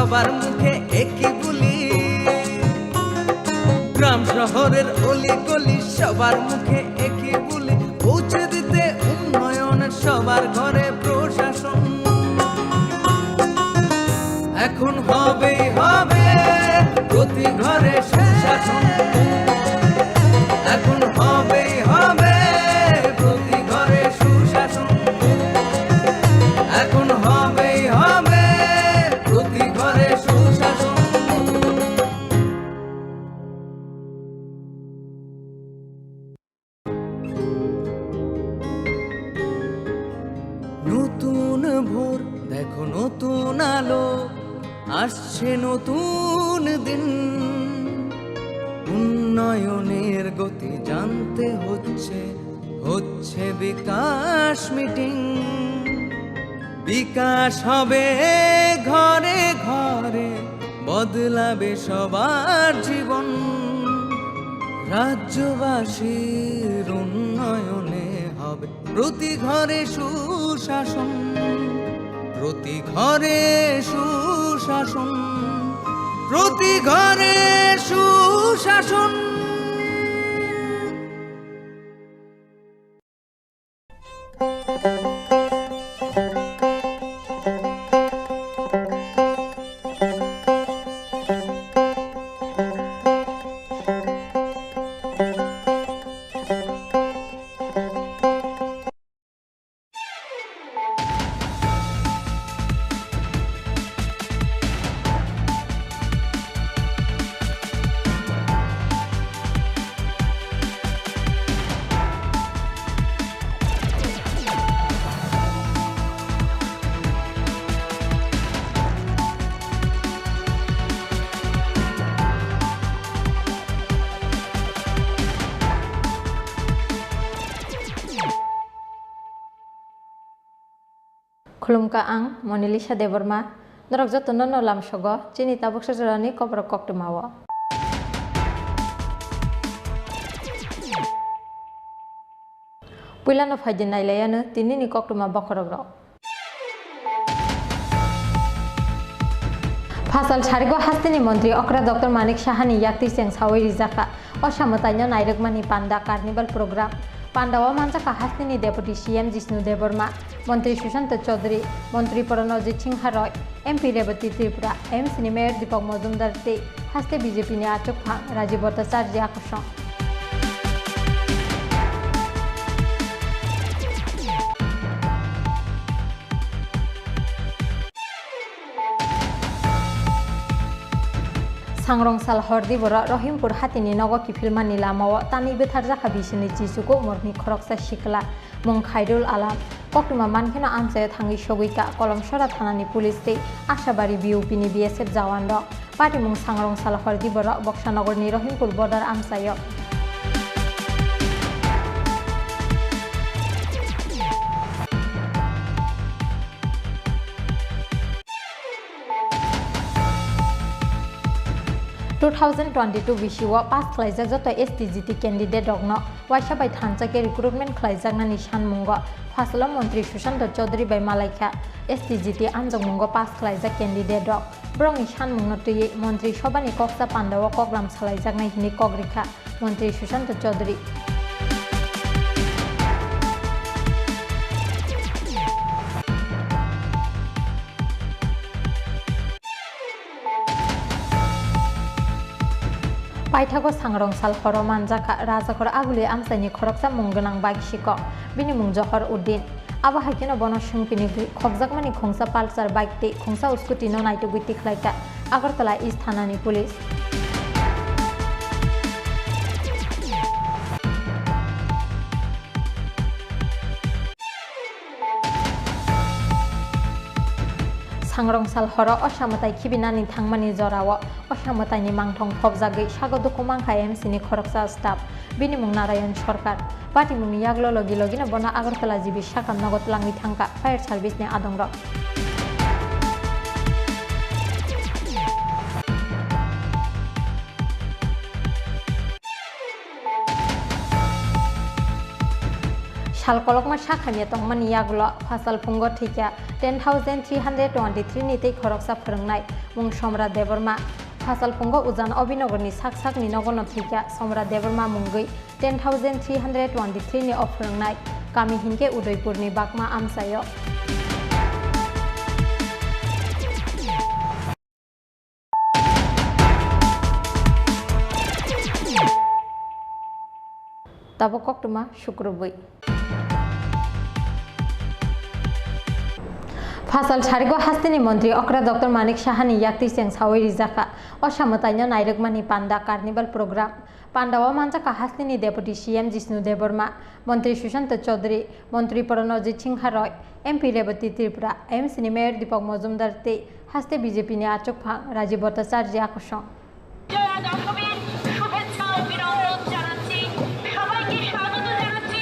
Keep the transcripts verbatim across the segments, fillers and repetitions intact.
সবার মুখে একই বুলি, গ্রাম শহরের অলি গলি সবার মুখে একই বুলি, পৌঁছে দিতে উন্নয়নের সবার ঘরে প্রশাসন। এখন হবেই হবে প্রতি ঘরে সুশাসন। এখন হবেই হবে প্রতি ঘরে সুশাসন। এখন হবেই হবে প্রতি ঘরে সুশাসন। নতুন ভোর, দেখো নতুন আলো, আসছে নতুন দিন। উন্নয়নের গতি জানতে হচ্ছে, হচ্ছে বিকাশ মিটিং। বিকাশ হবে ঘরে ঘরে, বদলাবে সবার জীবন। রাজ্যবাসীর উন্নয়নে হবে প্রতি ঘরে সুশাসন, প্রতি ঘরে সুশাসন, প্রতি ঘরে সুশাসন। Khulumkha, ang Monalisa Debbarma. Norok jotono no lamsogo chini tabuksa jorani koborok koktwmao. Puilano phaidi nailaiano tinini koktwma bokhorokrok. Phasal sarigo hasteni montri okra Doctor Manik Sahani yakti cheng sawi rijakha. O samwtaino nairwkmani panda carnival program. Pandao manjakha hasteni Deputy C M Jishnu Debbarma, Montri Sushanta Chaudhary, Montri Pranajit Singha Roy, M P Rebati Tripura, A M C ni Mayor Deepak Majumdar tei haste B J P ni achukphang Rajiv Bhattacharya kosong. Sangrong sal hordi borok Rohimpur hatini nogo kiphilmani lamao tanwi bwtharjakha bisini chichuku morni khoroksa sikla mung Khairul Alam. Koktwma mankheno amchaio thangwi sogwikha Kolomsora thanani police tei Ashabari B O P ni B S F jawanrok. Patimung sangrong sal hordi borok Boksanogorni Rohimpur border amchaio. Two thousand twenty-two bisio pass khlaijak joto S T G T candidate rokno waisa bai thansa khe recruitment khlaijaknani sanmungo phasalo montri Sushanta Chaudhary bai malaikha. S T G T anjokmungo pass khlaijak candidate rok borokni sanmungno twiwi montri sobhani koksa pandao koklam salaijaknai hinwi kok rikha montri Sushanta Chaudhary. Paithago sangrong sal horo manjakha Rajakhor Aguli amchaini khoroksa mung gwnang bike sikok, bini mung Johor Uddin. Abo hai kheno bono swngpini gwi khokjakmani khungsa Pulsar bike tei khungsa scooty no naitugwi tikhlaikha Agartala East thanani police. Sangrong sal horo o samwtai khibinani thangmani jorao o samwtaini mangthong phobjagwi sago dukhu mankha M C ni khoroksa staff, bini mung Narayan Sarkar. Patimungni yaklo logi logino bono Agartala G B sakam nogo twlangwi thangkha fire service ni adongrok. Sal kolokma sak hamya tongmani yagulo phasal phungo thwikha ten thousand three hundred twenty-three ni tei khoroksa phwrwngnai mung Somrat Debbarma. Phasal phungo Ujan Abhinogor ni sak sak ni nogo no thwikha Somrat Debbarma mungwi ten thousand three hundred twenty-three ni o phwrwngnai kami hinkhe Udaipur ni Bakma amchaio. Tabuk koktwma sukrubwi. Phasal sarigo hasteni montri okra Doctor Manik Sahani yaktwi chengsawi rijakha. O samwtaino nairwkmani panda carnival program. Pandao manjakha hasteni Deputy C M Jishnu Debbarma, Montri Sushanta Chaudhary, Montri Pranojit Singha Roy, M P Rebati Tripura, A M C ni Mayor Deepak Majumdar tei haste B J P ni achukphang Rajiv Bhattacharjee akosong. Bijoya দশমীর শুভেচ্ছা অভিনন্দন জানাচ্ছি, সবাইকে স্বাগত জানাচ্ছি।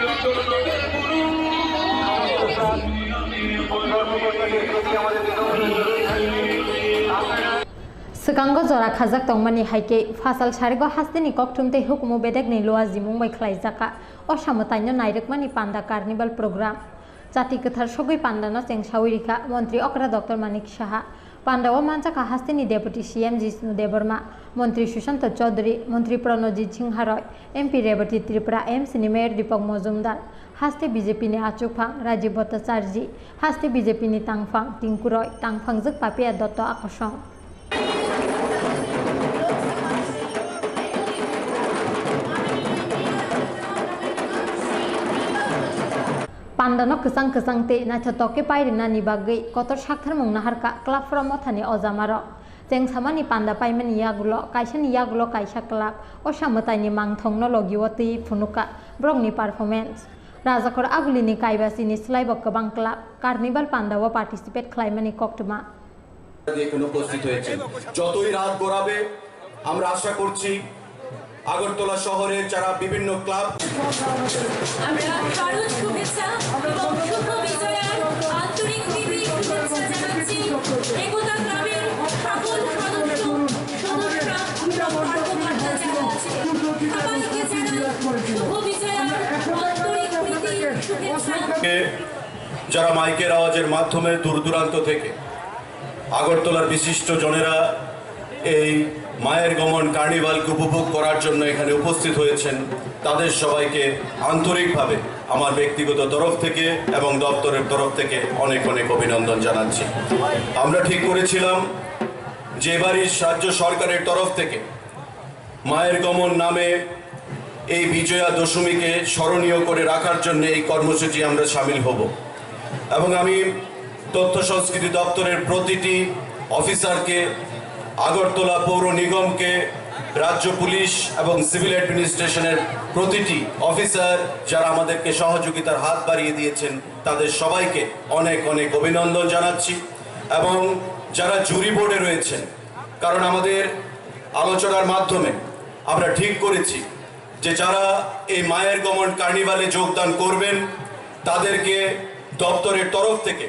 Swkango jora khajak tongmani hai khe, phasal sarigo hasteni kokthum tei hukumu bedekni luajimung bai khlaijakha o samwtaino nairwkmani panda carnival program. Chati kwthar sogwi pandano chengsawi rikha Montri okra Doctor Manik Saha. Pandao manjakha hasteni Deputy C M Jishnu Debbarma, Montri Sushanta Chaudhary, Montri Pranojit Singha Roy, M P Rebati Tripura, A M C ni Mayor Deepak Majumdar, haste B J P ni achukphang Rajiv Bhattacharjee, haste B J P ni tangphang Tinku Roy, tangphangjwk Papiya Dotto akosong. Pandano kwchang kwchang tei naithotok khe pairinani bagwi kotor saktharmung naharkha Club Pro Mothani ojamarok. Chengsamani panda paimani yagulo, kaisani yagulo kaisa club o samwtaini mangthongno logio twi phunukha borokni performance. Rajakhor Agulini Kaibasini swlaibo kwbang club carnival pandao participate khlaimani koktwma. এখানে উপস্থিত হয়েছেন। যতই রাত গড়াবে, আমরা আশা করছি আগরতলা শহরে যারা বিভিন্ন ক্লাব আমরা শারদ শুভেচ্ছা এবং শুভ বিজয়ার আন্তরিক প্রীতি শুভেচ্ছা জানাচ্ছি। একতা ক্লাবের সকল সদস্য, সদস্যরা এবং কর্মকর্তা যারা আছেন, সবাইকে জানাই শুভ বিজয়ার আন্তরিক প্রীতি শুভেচ্ছা। যারা মাইকের আওয়াজের মাধ্যমে দূর দূরান্ত থেকে আগরতলার বিশিষ্ট জনেরা এই মায়ের গমন কার্নিভালকে উপভোগ করার জন্য এখানে উপস্থিত হয়েছেন, তাদের সবাইকে আন্তরিকভাবে আমার ব্যক্তিগত তরফ থেকে এবং দপ্তরের তরফ থেকে অনেক অনেক অভিনন্দন জানাচ্ছি। আমরা ঠিক করেছিলাম যে এবারই রাজ্য সরকারের তরফ থেকে মায়ের গমন নামে এই বিজয়া দশমীকে স্মরণীয় করে রাখার জন্য এই কর্মসূচি আমরা সামিল হব। এবং আমি তথ্য সংস্কৃতি দপ্তরের প্রতিটি অফিসারকে, আগরতলা পৌর নিগমকে, রাজ্য পুলিশ এবং সিভিল অ্যাডমিনিস্ট্রেশনের প্রতিটি অফিসার যারা আমাদেরকে সহযোগিতার হাত বাড়িয়ে দিয়েছেন, তাদের সবাইকে অনেক অনেক অভিনন্দন জানাচ্ছি। এবং যারা জুরি বোর্ডে রয়েছেন, কারণ আমাদের আলোচনার মাধ্যমে আমরা ঠিক করেছি যে যারা এই মায়ের গমন কার্নিভালে যোগদান করবেন, তাদেরকে দপ্তরের তরফ থেকে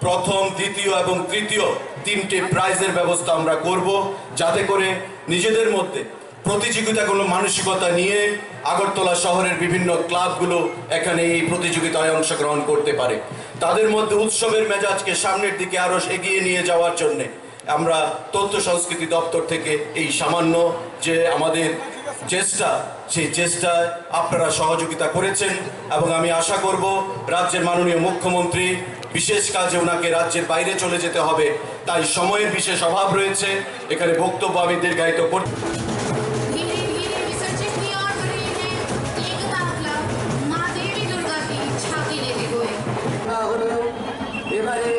প্রথম, দ্বিতীয় এবং তৃতীয় তিনটে প্রাইজের ব্যবস্থা আমরা করব, যাতে করে নিজেদের মধ্যে প্রতিযোগিতাগুলো মানসিকতা নিয়ে আগরতলা শহরের বিভিন্ন ক্লাবগুলো এখানে এই প্রতিযোগিতায় অংশগ্রহণ করতে পারে। তাদের মধ্যে উৎসবের মেজাজকে সামনের দিকে আরো এগিয়ে নিয়ে যাওয়ার জন্য আমরা তথ্য সংস্কৃতি দপ্তর থেকে এই সামান্য যে আমাদের চেষ্টা, সেই চেষ্টায় আপনারা সহযোগিতা করেছেন এবং আমি আশা করব রাজ্যের মাননীয় মুখ্যমন্ত্রী বিশেষ কাজে ওনাকে রাজ্যের বাইরে চলে যেতে হবে, তাই সময়ের বিশেষ অভাব রয়েছে, এখানে বক্তব্য আমি দীর্ঘায়িত করতে ধীরে ধীরে বিসর্জন নিয়ে और बढ़ रहे हैं एकता क्लब माँ देवी दुर्गा की झांकी लेते हुए। এবারে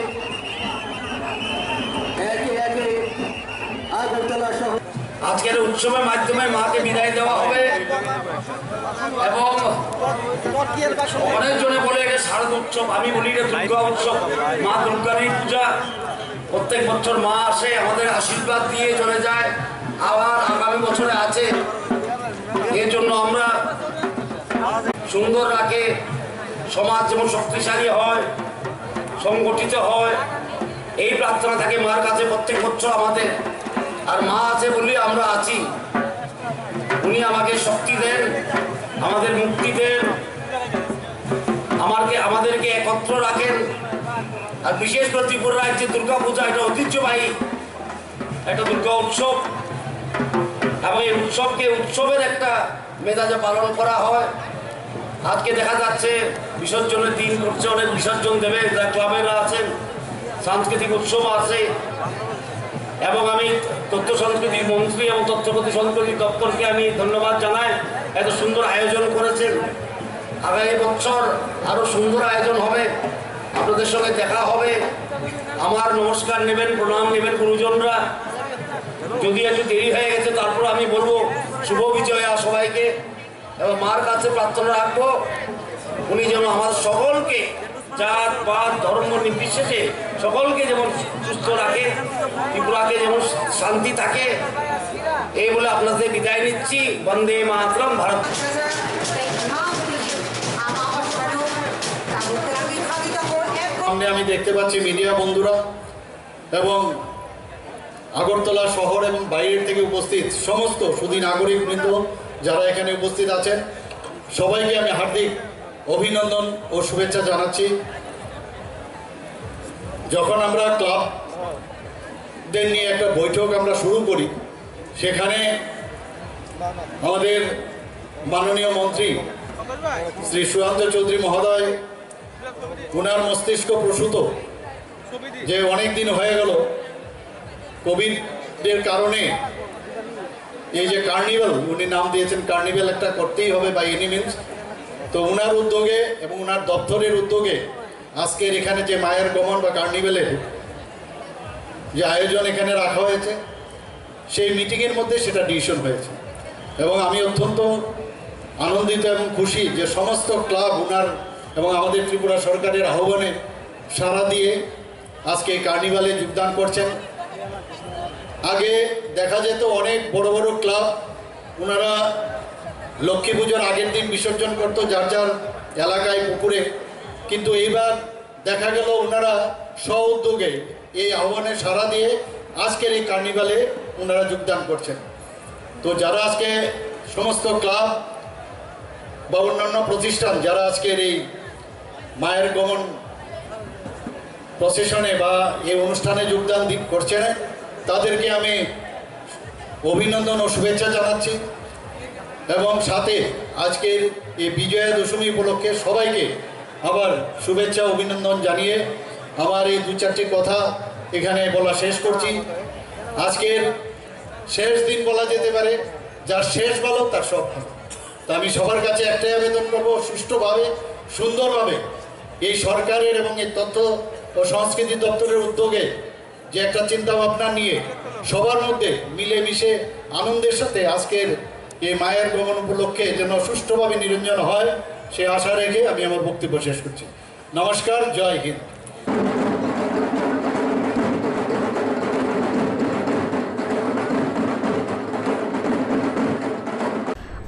একে একে আগরতলা শহর আজকের উৎসবের মাধ্যমে মাকে বিদায় দেওয়া হবে এবং অনেক জনে বলে এটা শারদ উৎসব, আমি বলি এটা দুর্গা উৎসব, মা দুর্গারই পূজা। প্রত্যেক বছর মা আসে, আমাদের আশীর্বাদ দিয়ে চলে যায়, আবার আগামী বছরে আছে। এর জন্য আমরা সুন্দর রাখে সমাজ যেমন শক্তিশালী হয়, সংগঠিত হয়, এই প্রার্থনা থাকে মার কাছে প্রত্যেক বছর আমাদের। আর মা আছে বলেই আমরা আছি। উনি আমাকে শক্তি দেন, আমাদের মুক্তি দেন। আমাদেরকে একত্র রাখেন। আর বিশেষ করে ত্রিপুরা রাজ্যে দুর্গা পূজা একটা ঐতিহ্যবাহী একটা দুর্গা উৎসব, এবং এই উৎসবকে উৎসবের একটা মেজাজে পালন করা হয়। আজকে দেখা যাচ্ছে বিসর্জনের দিন পড়ছে, অনেক বিসর্জন দেবে, যারা ক্লাবেরা আছেন, সাংস্কৃতিক উৎসব আছে। এবং আমি তথ্য সংস্কৃতি মন্ত্রী এবং তথ্য প্রতি সংস্কৃতি দপ্তরকে আমি ধন্যবাদ জানাই, এত সুন্দর আয়োজন করেছেন। আগামী বছর আরো সুন্দর আয়োজন হবে, আপনাদের সঙ্গে দেখা হবে। আমার নমস্কার নেবেন, প্রণাম নেবেন গুরুজনরা। যদি একটু দেরি হয়ে গেছে, তারপর আমি বলবো শুভ বিজয়া সবাইকে। এবং মার কাছে প্রার্থনা রাখবো, উনি যেন আমাদের সকলকে, জাত পাত ধর্ম নির্বিশেষে সকলকে যেমন সুস্থ রাখে, ত্রিপুরাতে যেমন শান্তি থাকে, এই বলে আপনাদের বিদায় নিচ্ছি। বন্দে মাতরম, ভারত। সামনে আমি দেখতে পাচ্ছি মিডিয়া বন্ধুরা এবং আগরতলা শহর এবং বাইরের থেকে উপস্থিত সমস্ত সুধী নাগরিক বৃন্দ, যারা এখানে উপস্থিত আছেন, সবাইকে আমি হার্দিক অভিনন্দন ও শুভেচ্ছা জানাচ্ছি। যখন আমরা ক্লাবদের নিয়ে একটা বৈঠক আমরা শুরু করি, সেখানে আমাদের মাননীয় মন্ত্রী শ্রী সুশান্ত চৌধুরী মহোদয়, ওনার মস্তিষ্ক প্রসূত, যে অনেক দিন হয়ে গেল কোভিডের কারণে এই যে কার্নিভাল, উনি নাম দিয়েছেন কার্নিভাল একটা করতেই হবে বাই এনি মিনস। তো ওনার উদ্যোগে এবং ওনার দপ্তরের উদ্যোগে আজকের এখানে যে মায়ের গমন বা কার্নিভালের যে আয়োজন এখানে রাখা হয়েছে, সেই মিটিংয়ের মধ্যে সেটা ডিসিশন হয়েছে। এবং আমি অত্যন্ত আনন্দিত এবং খুশি যে সমস্ত ক্লাব ওনার এবং আমাদের ত্রিপুরা সরকারের আহ্বানে সাড়া দিয়ে আজকে এই কার্নিভালে যোগদান করছেন। আগে দেখা যেত অনেক বড় বড় ক্লাব ওনারা লক্ষ্মী পুজোর আগের দিন বিসর্জন করতো যার যার এলাকায় পুকুরে, কিন্তু এইবার দেখা গেল ওনারা স্ব উদ্যোগে এই আহ্বানে সাড়া দিয়ে আজকের এই কার্নিভালে ওনারা যোগদান করছেন। তো যারা আজকে সমস্ত ক্লাব বা অন্যান্য প্রতিষ্ঠান যারা আজকের এই মায়ের গমন প্রসেশনে বা এই অনুষ্ঠানে যোগদান দি-, করছেন, তাদেরকে আমি অভিনন্দন ও শুভেচ্ছা জানাচ্ছি। এবং সাথে আজকের এই বিজয়া দশমী উপলক্ষে সবাইকে আবার শুভেচ্ছা অভিনন্দন জানিয়ে আমার এই দু চারটি কথা এখানে বলা শেষ করছি। আজকের শেষ দিন বলা যেতে পারে, যার শেষ ভালো তার সব ভালো। তো আমি সবার কাছে একটাই আবেদন করব, সুষ্ঠুভাবে, সুন্দরভাবে এই সরকারের এবং এই তথ্য ও সংস্কৃতি দপ্তরের উদ্যোগে যে একটা চিন্তা ভাবনা নিয়ে সবার মধ্যে মিলেমিশে আনন্দের সাথে আজকের এই মায়ের গমন উপলক্ষে যেন সুষ্ঠুভাবে নিরঞ্জন হয়, সে আশা রেখে আমি আমার বক্তব্য শেষ করছি। নমস্কার, জয় Hind.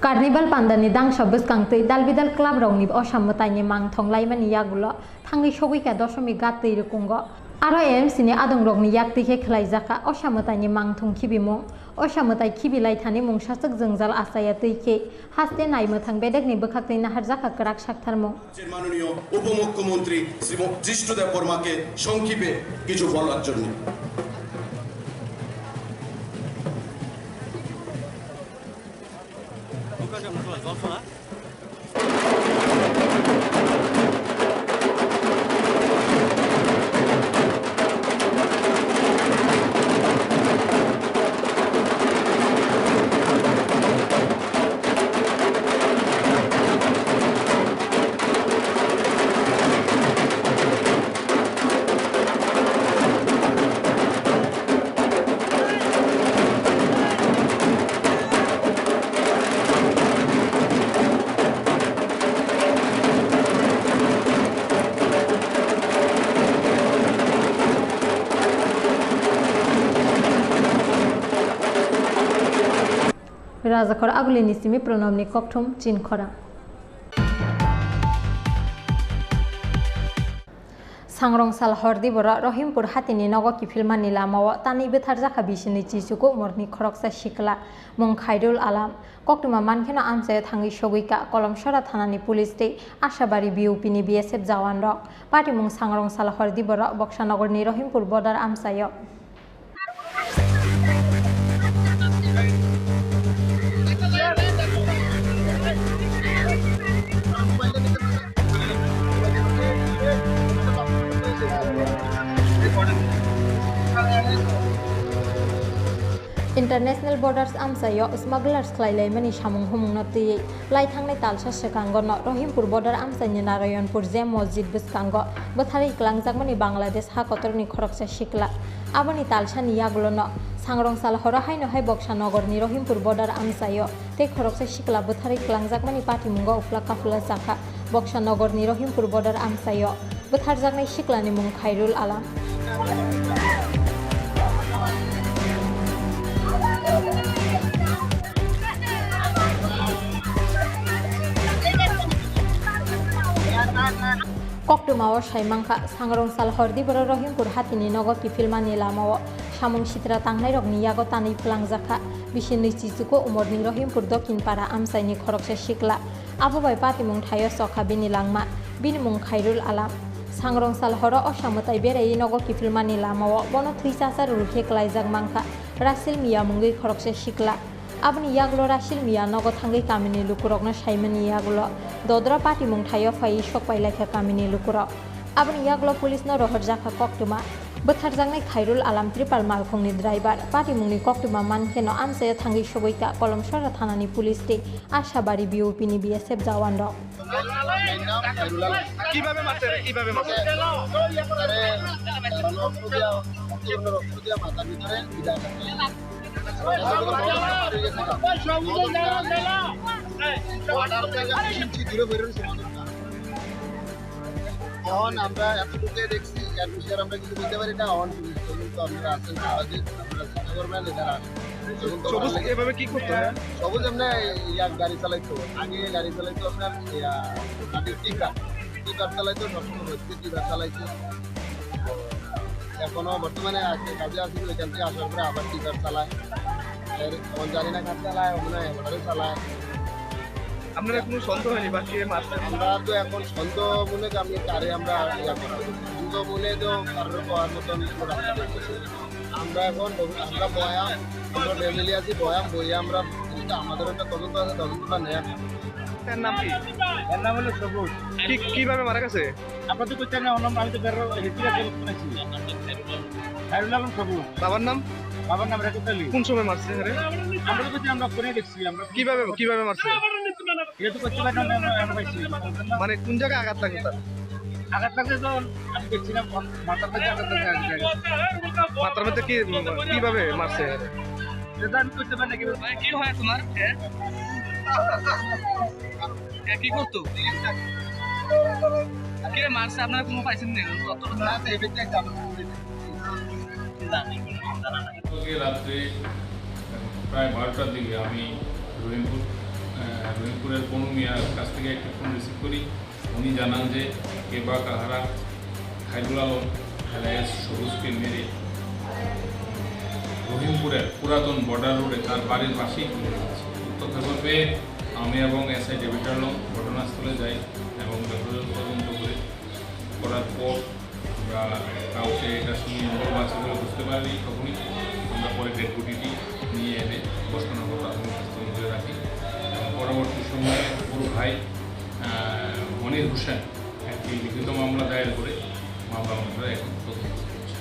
Carnival pandani dangsa bwskang twi dalbidal club rokni osa mwtaini mangthong laimani yagulo thangwi sogwi kha doshomik gat twi rwkungo. Aro A M C ni adongrokni yak twi khe khwlaijakha osa mwtaini mangthong khibimung. Osa mwtai khibi lai thani mungsaswk jwngjal achaya twi khe haste nai mwthang bedekni bwkhaktwi naharjakha kwrak saktharmung. রাজ্যের মাননীয় উপমুখ্যমন্ত্রী শ্রী ম-, জিষ্ণু দেববর্মাকে সংক্ষেপে কিছু বলার জন্য। Rajakhor Agulini simi Pranabni kokthum Chinkhora. Sangrong sal hordi borok Rohimpur hatini nogo kiphilmani lamao tanwi bwtharjakha bisini chichuku umorni khoroksa sikla, mung Khairul Alam. Koktwma mankheno amchaio thangwi sogwi ka Kolomsora thanani police tei Ashabari B O P ni B S F jawanrok. Patimung Sangrong sal hordi borok Boksanogorni Rohimpur border amchaio. International borders amchaio smugglers khlai laimani samung humungno twiwi lai thangnai talsa swkango no Rohimpur border amchaini Narayanpur Jam Masjid bwskango bwtharwi kwlangjakmani Bangladesh ha kotorni khoroksa sikla. Aboni talsani yagulono Sangrong sal horo haino hai Boksa Nogorni Rohimpur border amchaio tei khoroksa sikla bwtharwi kwlangjakmani patimungo uphla kaphla jakha. Boksa Nogorni Rohimpur border amchaio bwtharjaknai siklani mung Khairul Alam. Koktwmao sai mankha, Sangrong sal hordi borok Rohimpur hatini nogo kiphilmani lamao samung sitra tangnairokni yago tanwi phlangjakha. Bisini chichuko umorni Rohimpur Dokin Para amchaini khoroksa sikla. Abo bai patimung thaio chokha bini langma, bini mung Khairul Alam. Sangrong sal horo osa mwtai beraiwi nogo kiphilmani lamao bono thwi chachar rwkhe klaijak mankha Rasil Miya mungwi khoroksa sikla. Aboni yagulo Rasil Miya nogo thangwi kamini lukurokno saimani yagulo dodra patimung thaio phaiwi sok pailaikha kamini lukurok. Aboni yagulo police no rohorjakha koktwma. Bwtharjaknai Khairul Alam Tripal malkhungni driver, patimungni koktwma mankheno amchaio thangwi sogwi ka Kolomsora thanani police tei Ashabari B O P ni B S F jawanrok. কিভাবে মারছে রে? কিভাবে মারছে? আরে, রক্ত দিয়া, রক্ত দিয়া মাথার ভিতরে বিদায় করে। বর্ডার থেকে বিশ ইঞ্চি দূরে বেরোলে সমাধান না। এখন আমরা এতটুকু দেখছি, এর বিষয়ে আমরা কিছু বলতে পারি না। এখন পুলিশ তদন্ত আপনারা আছেন, সাহায্য আপনারা চেষ্টা করবেন, এখানে আসুন। তদন্ত সবুজ করা লাগে। এভাবে কি করতো? হ্যাঁ, সবুজ এমনি ইয়া গাড়ি চালাইতো, আগে গাড়ি চালাইতো আপনার ইয়া, গাড়ি টিপার, টিপার চালাইতো, সবসময় হচ্ছে টিপার চালাইতো। এখনো বর্তমানে আজকে কাজে আসি, ওইখান থেকে আসার পরে আবার টিপার চালায়। এর এখন জানি না কার চালায়, মনে হয় এবারে চালায়। আপনারা কোনো সন্দেহ হয়নি বা কে মারছে? আমরা তো এখন সন্দেহ মনে তো আমি কারে আমরা ইয়া করা, সন্দেহ মনে তো কারোর পাওয়ার মতন কোনো রাস্তা দেখতেছি না। আমরা এখন বহ-, আমরা বয়াম, আমরা ফ্যামিলি আছি, বয়াম বইয়া আমরা, এটা আমাদের একটা তদন্ত আছে, তদন্তটা নেয়। তার নাম কি? এর নাম হলো সবুজ। কি, কিভাবে মারা গেছে? আমরা তো করতে না, আমি তো বেরো হিস্ট্রি আছে, শুনেছি। খায়রুল আলম সবুজ। বাবার নাম? বাবার নাম রেখত আলী। কোন সময় মারছে এরে? আমরা তো করতে, আমরা ফোনে দেখছি, আমরা। কিভাবে, কিভাবে মারছে? এটা তো করতে পারি না, আমরা, আমরা পাইছি। মানে কোন জায়গায় আঘাত লাগছে তার? আঘাত লাগছে তো আমি দেখছি না, মাথার মধ্যে আঘাত লাগছে, আঘাত লাগছে। মাথার মধ্যে কি, কিভাবে মারছে? এটা তো আমি করতে পারি না, কিভাবে? ভাই, কি হয় তোমার? হ্যাঁ? এ কি করতো? কে মারছে আপনারা কোনো পাইছেন নি? তথ্য না, তো এবার একটা আমরা জানি, জানা নাই। কালকে রাত্রে প্রায় বারোটার দিকে আমি রহিমপুর, আহ, রহিমপুরের বনু মিয়ার কাছ থেকে একটি ফোন রিসিভ করি। উনি জানান যে কে বা কাহারা খাইরুল আলম এলায়েন্স সবুজকে মেরে রহিমপুরের পুরাতন বর্ডার রোডে তার বাড়ির পাশেই ফেলে রেখেছে। উক্ত খবর পেয়ে আমি এবং এসআই ডেভিড আলম ঘটনাস্থলে যাই এবং যথাযথ তদন্ত করে, করার পর আমরা কাউকে এটার সঙ্গে ইনভলভ আছে বলে বুঝতে পারিনি। তখনই আমরা পরে ডেড বডিটি নিয়ে এনে বসনানগর প্রাথমিক স্বাস্থ্য কেন্দ্রে রাখি এবং পরবর্তী সময়ে ওর ভাই, আহ, মনির হোসেন একটি লিখিত মামলা দায়ের করে মামলা অনুসারে এখন তদন্ত চলছে।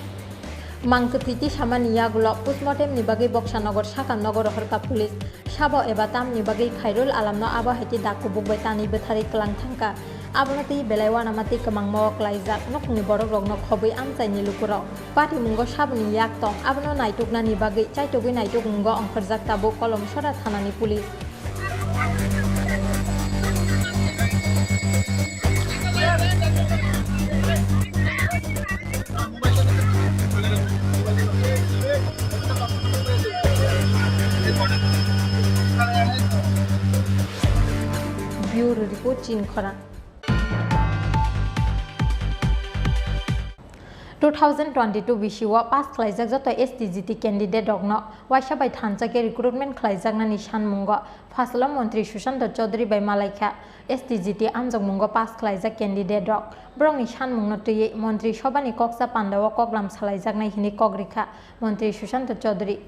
Mang kwthwi tisamani yagulo postmortem ni bagwi Boksa Nogor sakha nogo rohorkha police. Sabo eba tamni bagwi Khairul Alamno abo hai khe dak kubuk bai tanwi bwtharwi kwlang thangkha. Abono twi belai uanama tei kwmangma o klaijak nukhungni borokrokno khobwi amchaini lukurok. Patimungo saboni yak tong, abono naituknani bagwi chaitugwi naitukmungo ongkhorjak tabuk Kolomsora thanani police. Bureau report, Chinkhorang. Two thousand twenty-two bisio pass khlaijak joto S T G T candidate rokno waisa bai thansa khe recruitment khlaijaknani sanmungo phasalo Montri Sushanta Chaudhary bai malaikha S T G T amjokmungo pass khlaijak candidate rok. Borokni sanmungno twiwi Montri Sobhani koksa pandao koklam salaijaknai hwnwi kok rikha Montri Sushanta Chaudhary.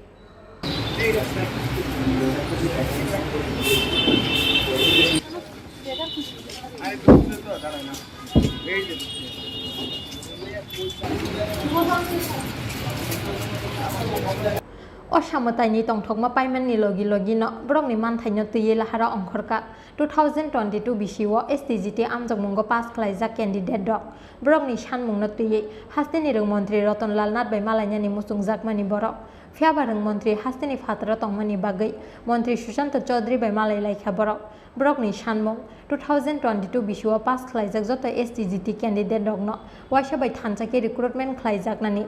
O samwtaini tongthokma paimani logi logino borokni manthaino twiwi lahara ongkhorkha. Two thousand twenty-two bisio S T G T amjokmungo pass khlaijak candidate rok. Borokni sanmungno twiwi hasteni rwng montri Ratan Lal Nath bai malainani muchungjakmani borok. Phiyaba rwng montri hasteni phataro tongmani bagwi montri Sushanta Chaudhary bai malai laikha borok. Borokni sanmung, two thousand twenty-two bisio pass khlaijak joto S T G T candidate rokno waisa bai thansa khe recruitment khlaijaknani.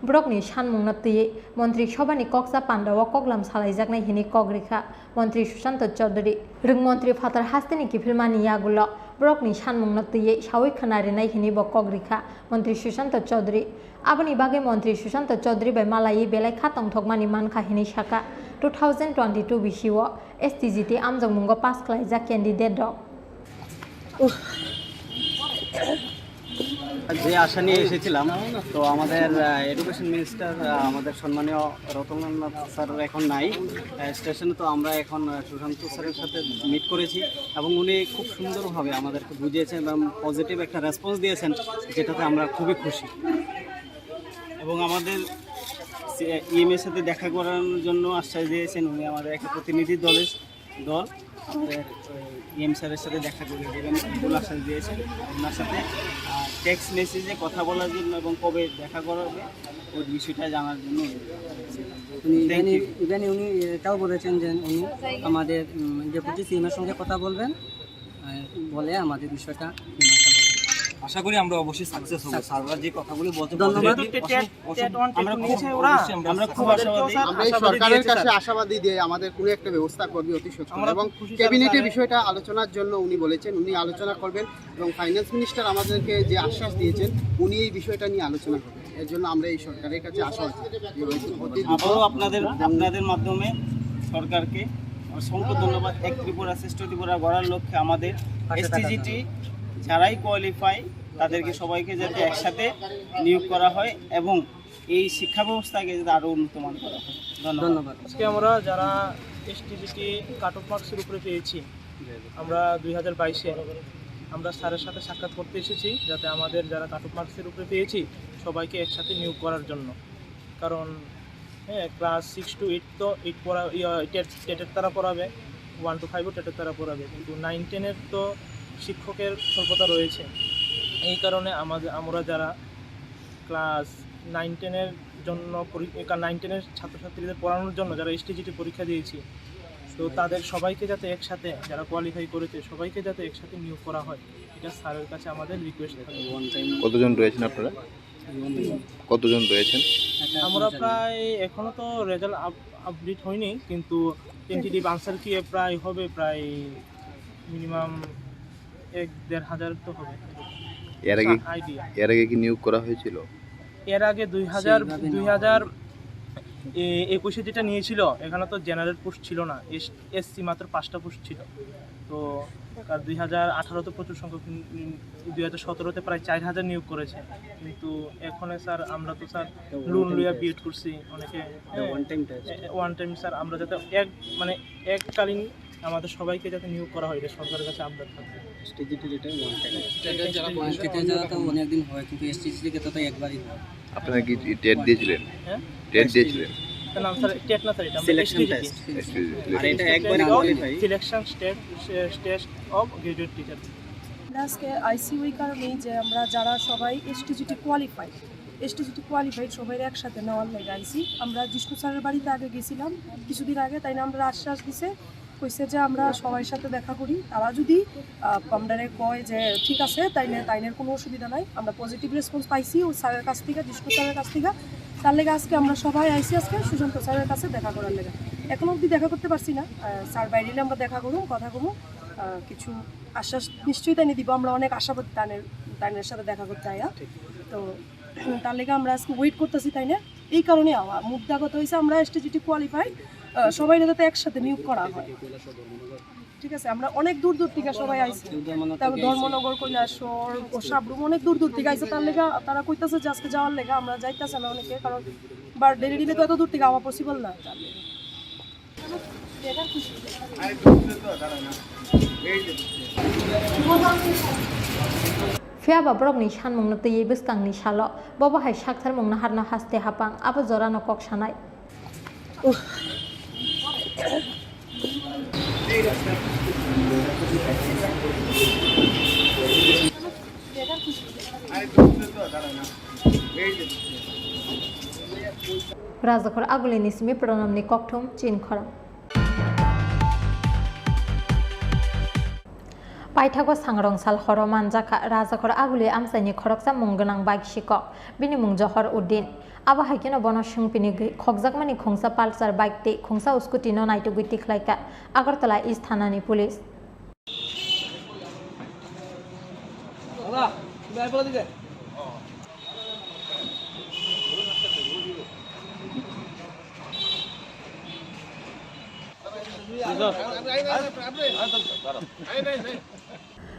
Borokni sanmungno twiwi Montri Sobhani koksa pandao koklam salaijaknai hwnwi kok rikha Montri Sushanta Chaudhary. Rwng montri phatar hasteni kiphilmani yagulo borokni sanmungno twiwi saui khwna rinai hwnwi bo kok rikha Montri Sushanta Chaudhary. Aboni bagwi Montri Sushanta Chaudhary bai malaiwi belai kha tongthokmani mankha hwnwi sakha two thousand twenty-two bisio S T G T amjokmungo pass khlaijak candidate rok. যে আশা নিয়ে এসেছিলাম, তো আমাদের education minister, আমাদের সম্মানীয় রতনলাল নাথ স্যার এখন নাই স্টেশনে। তো আমরা এখন সুশান্ত স্যারের সাথে মিট করেছি এবং উনি খুব সুন্দরভাবে আমাদেরকে বুঝিয়েছেন এবং পজিটিভ একটা রেসপন্স দিয়েছেন, যেটাতে আমরা খুবই খুশি। এবং আমাদের ইএমএর সাথে দেখা করানোর জন্য আশ্বাস দিয়েছেন উনি, আমাদের একটা প্রতিনিধি দলের দল আমাদের ইএম স্যারের সাথে দেখা করে দেবেন, ফুল আশ্বাস দিয়েছেন। ওনার সাথে টেক্সট মেসেজে কথা বলার জন্য এবং কবে দেখা করা হবে ওই বিষয়টা জানার জন্য অনুরোধ করেছি। উনি ইদানিং ইদানিং উনি এটাও বলেছেন যে উনি আমাদের ডেপুটি সিএম এর সঙ্গে কথা বলবেন, আহ, বলে আমাদের বিষয়টা মীমাংসা করবেন। আশা করি আমরা অবশ্যই সাকসেস হবো। স্যাররা যে কথাগুলি বলছেন, ধন্যবাদ। positive, অসম- আমরা খুব আশাবাদী। আমরা এই সরকারের কাছে আশাবাদী যে আমাদের কোনো একটা ব্যবস্থা করবে অতি সত্বর। এবং ক্যাবিনেটে বিষয়টা আলোচনার জন্য উনি বলেছেন, উনি আলোচনা করবেন এবং ফাইন্যান্স মিনিস্টার আমাদেরকে যে আশ্বাস দিয়েছেন, উনি এই বিষয়টা নিয়ে আলোচনা করবেন। এর জন্য আমরা এই সরকারের কাছে আশাবাদী যে হয়তো অতি দ্রুত আবারও আপনাদের আপনাদের মাধ্যমে সরকারকে অসংখ্য ধন্যবাদ। এক ত্রিপুরা, শ্রেষ্ঠ ত্রিপুরা গড়ার লক্ষ্যে আমাদের এসটিজিটি যারাই কোয়ালিফাই, তাদেরকে সবাইকে যাতে একসাথে নিয়োগ করা হয় এবং এই শিক্ষা ব্যবস্থাকে যাতে আরও উন্নতমান করা হয়। ধন্যবাদ। ধন্যবাদ। আজকে আমরা যারা এসটিজিটি কাট অফ মার্কসের উপরে পেয়েছি, আমরা দুই হাজার বাইশে আমরা স্যারের সাথে সাক্ষাৎ করতে এসেছি, যাতে আমাদের যারা কাট অফ মার্কসের উপরে পেয়েছি, সবাইকে একসাথে নিয়োগ করার জন্য। কারণ হ্যাঁ, ক্লাস সিক্স টু এইট তো এইট পড়া, ইয়া, টেট টেটের তারা পড়াবে, ওয়ান টু ফাইভও টেটের তারা পড়াবে, কিন্তু নাইন টেনের তো শিক্ষকের স্বল্পতা রয়েছে। এই কারণে আমাদের, আমরা যারা ক্লাস নাইন টেনের জন্য পরি- একা-, নাইন টেনের ছাত্রছাত্রীদের পড়ানোর জন্য যারা এসটিজিটি পরীক্ষা দিয়েছি, তো তাদের সবাইকে যাতে একসাথে, যারা কোয়ালিফাই করেছে, সবাইকে যাতে একসাথে নিয়োগ করা হয়, এটা স্যারের কাছে আমাদের রিকোয়েস্ট থাকবে। কতজন রয়েছেন আপনারা? কতজন রয়েছেন? আমরা প্রায়, এখনো তো রেজাল্ট আপডেট হয়নি, কিন্তু টেন্টেটিভ আনসার কি প্রায় হবে প্রায় মিনিমাম এক দেড় হাজার তো হবে। এর আগে আইডিয়া। এর আগে কি নিয়োগ করা হয়েছিল? এর আগে দুই হাজার দুই হাজার একুশে যেটা নিয়েছিল, এখানে তো জেনারেল পোস্ট ছিল না, এসসি মাত্র পাঁচটা পোস্ট ছিল। তো আর দুই হাজার আঠারোতে প্রচুর সংখ্যক, দুই হাজার সতেরোতে প্রায় চার হাজার নিয়োগ করেছে, কিন্তু এখন স্যার আমরা তো স্যার লোন লইয়া বিএড করছি অনেকে। One time test. One time sir আমরা যাতে এক, মানে এককালীন আমাদের সবাইকে যাতে নিয়োগ করা হয়, এটা সরকারের কাছে আবদার থাকবে। এসটিজিটির এটা ওয়ান টাইম। টেটের যারা তো অনেকদিন হয়, কিন্তু এসটিজিটিকে তো একবারই হয়। আপনারা কি টেট দিয়েছিলেন? হ্যাঁ? টেট দিয়েছিলেন? না স্যার, টেট না স্যার, এটা আমরা সিলেকশন এসটিজিটি। টেস্ট। এসটিজি আর এটা একবারই qualify. Selection test, test of graduate teacher. আমরা আজকে আইসি ওই কারণেই যে আমরা যারা সবাই এসটিজিটি কোয়ালিফাইড, এসটিজিটি কোয়ালিফাইড সবাই একসাথে নেওয়ার লেগে আইসি। আমরা জিষ্ণু স্যারের বাড়িতে আগে গেছিলাম কিছুদিন আগে, তাই না আমরা আশ্বাস দিছে, কইছে যে আমরা সবার সাথে দেখা করি, তারা যদি আহ, আমরারে কয় যে ঠিক আছে, তাইলে তাইনের কোনো অসুবিধা নাই। আমরা পজিটিভ রেসপন্স পাইছি ও স্যারের কাছ থেকে, জিষ্ণু স্যারের কাছ থেকে। তার লেগে আজকে আমরা সবাই আইসি আজকে সুশান্ত স্যারের কাছে দেখা করার লেগে। এখন অবধি দেখা করতে পারছি না। আহ, স্যার বাইরে এলে আমরা দেখা করুম, কথা কমু, আহ, কিছু আশ্বাস নিশ্চয়ই তাই দিব। আমরা অনেক আশাবাদী তানের, তানের সাথে দেখা করতে আয়া। তো তার লেগে আমরা আজকে ওয়েট করতেছি, তাই না? এই কারণে আওয়া। মুদ্রাগত হয়েছে আমরা এসটিজিটি কোয়ালিফাই, সবাই যাতে একসাথে নিয়োগ করা হয়। ঠিক আছে, আমরা অনেক দূর দূর থেকে সবাই আইছি। তারপর ধর্মনগর, কৈলাসহর ও সাবরুম অনেক দূর দূর থেকে আইছে। তার লেগে তারা কইতাছে যে আজকে যাওয়ার লেগে আমরা যাইতাছে না অনেকে, কারণ বারো ডেলি ডেলি তো এত দূর থেকে আওয়া পসিবল না। তার লেগে Phiya ba borokni sanmungno twiwi bwskangni salo bobo hai saktharmung naharno haste hapang, abo jorano kok sanai. Rajakhor Agulini simi Pranamni kokthum chin khorang. Paithago sangrong sal horo manjakha Rajakhor Aguli amchaini khoroksa mung gwnang bike sikok, bini mung Johor Uddin. Abo hai kheno bono swngpini gwi khokjakmani khungsa Pulsar bike tei khungsa scooty no naitugwi tikhlaikha Agartala East thanani police.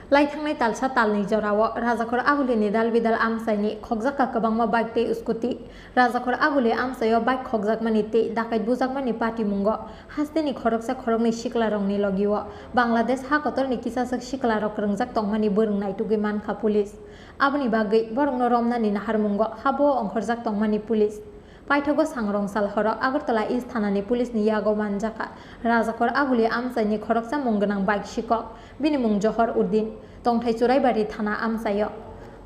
Lai thangnai talsa talni jorao Rajakhor Agulini dal bidal amchaini khokjakha kwbangma bike tei scooty. Rajakhor Aguli amchaio bike khokjakmani tei dakait bujakmani patimungo hasteni khoroksa khoroknwi siklarokni logio Bangladesh ha kotorni kisaswk siklarok rwngjak tongmani bwrwng naitugwi mankha police. Aboni bagwi borokno romnani naharmungo habo ongkhorjak tongmani police. Paithago sangrong sal horo Agartala East thanani police ni yago manjakha Rajakhor Aguli amchaini khoroksa mung gwnang bike sikok, bini mung Johor Uddin, tongthai Churaibari thana amchaio.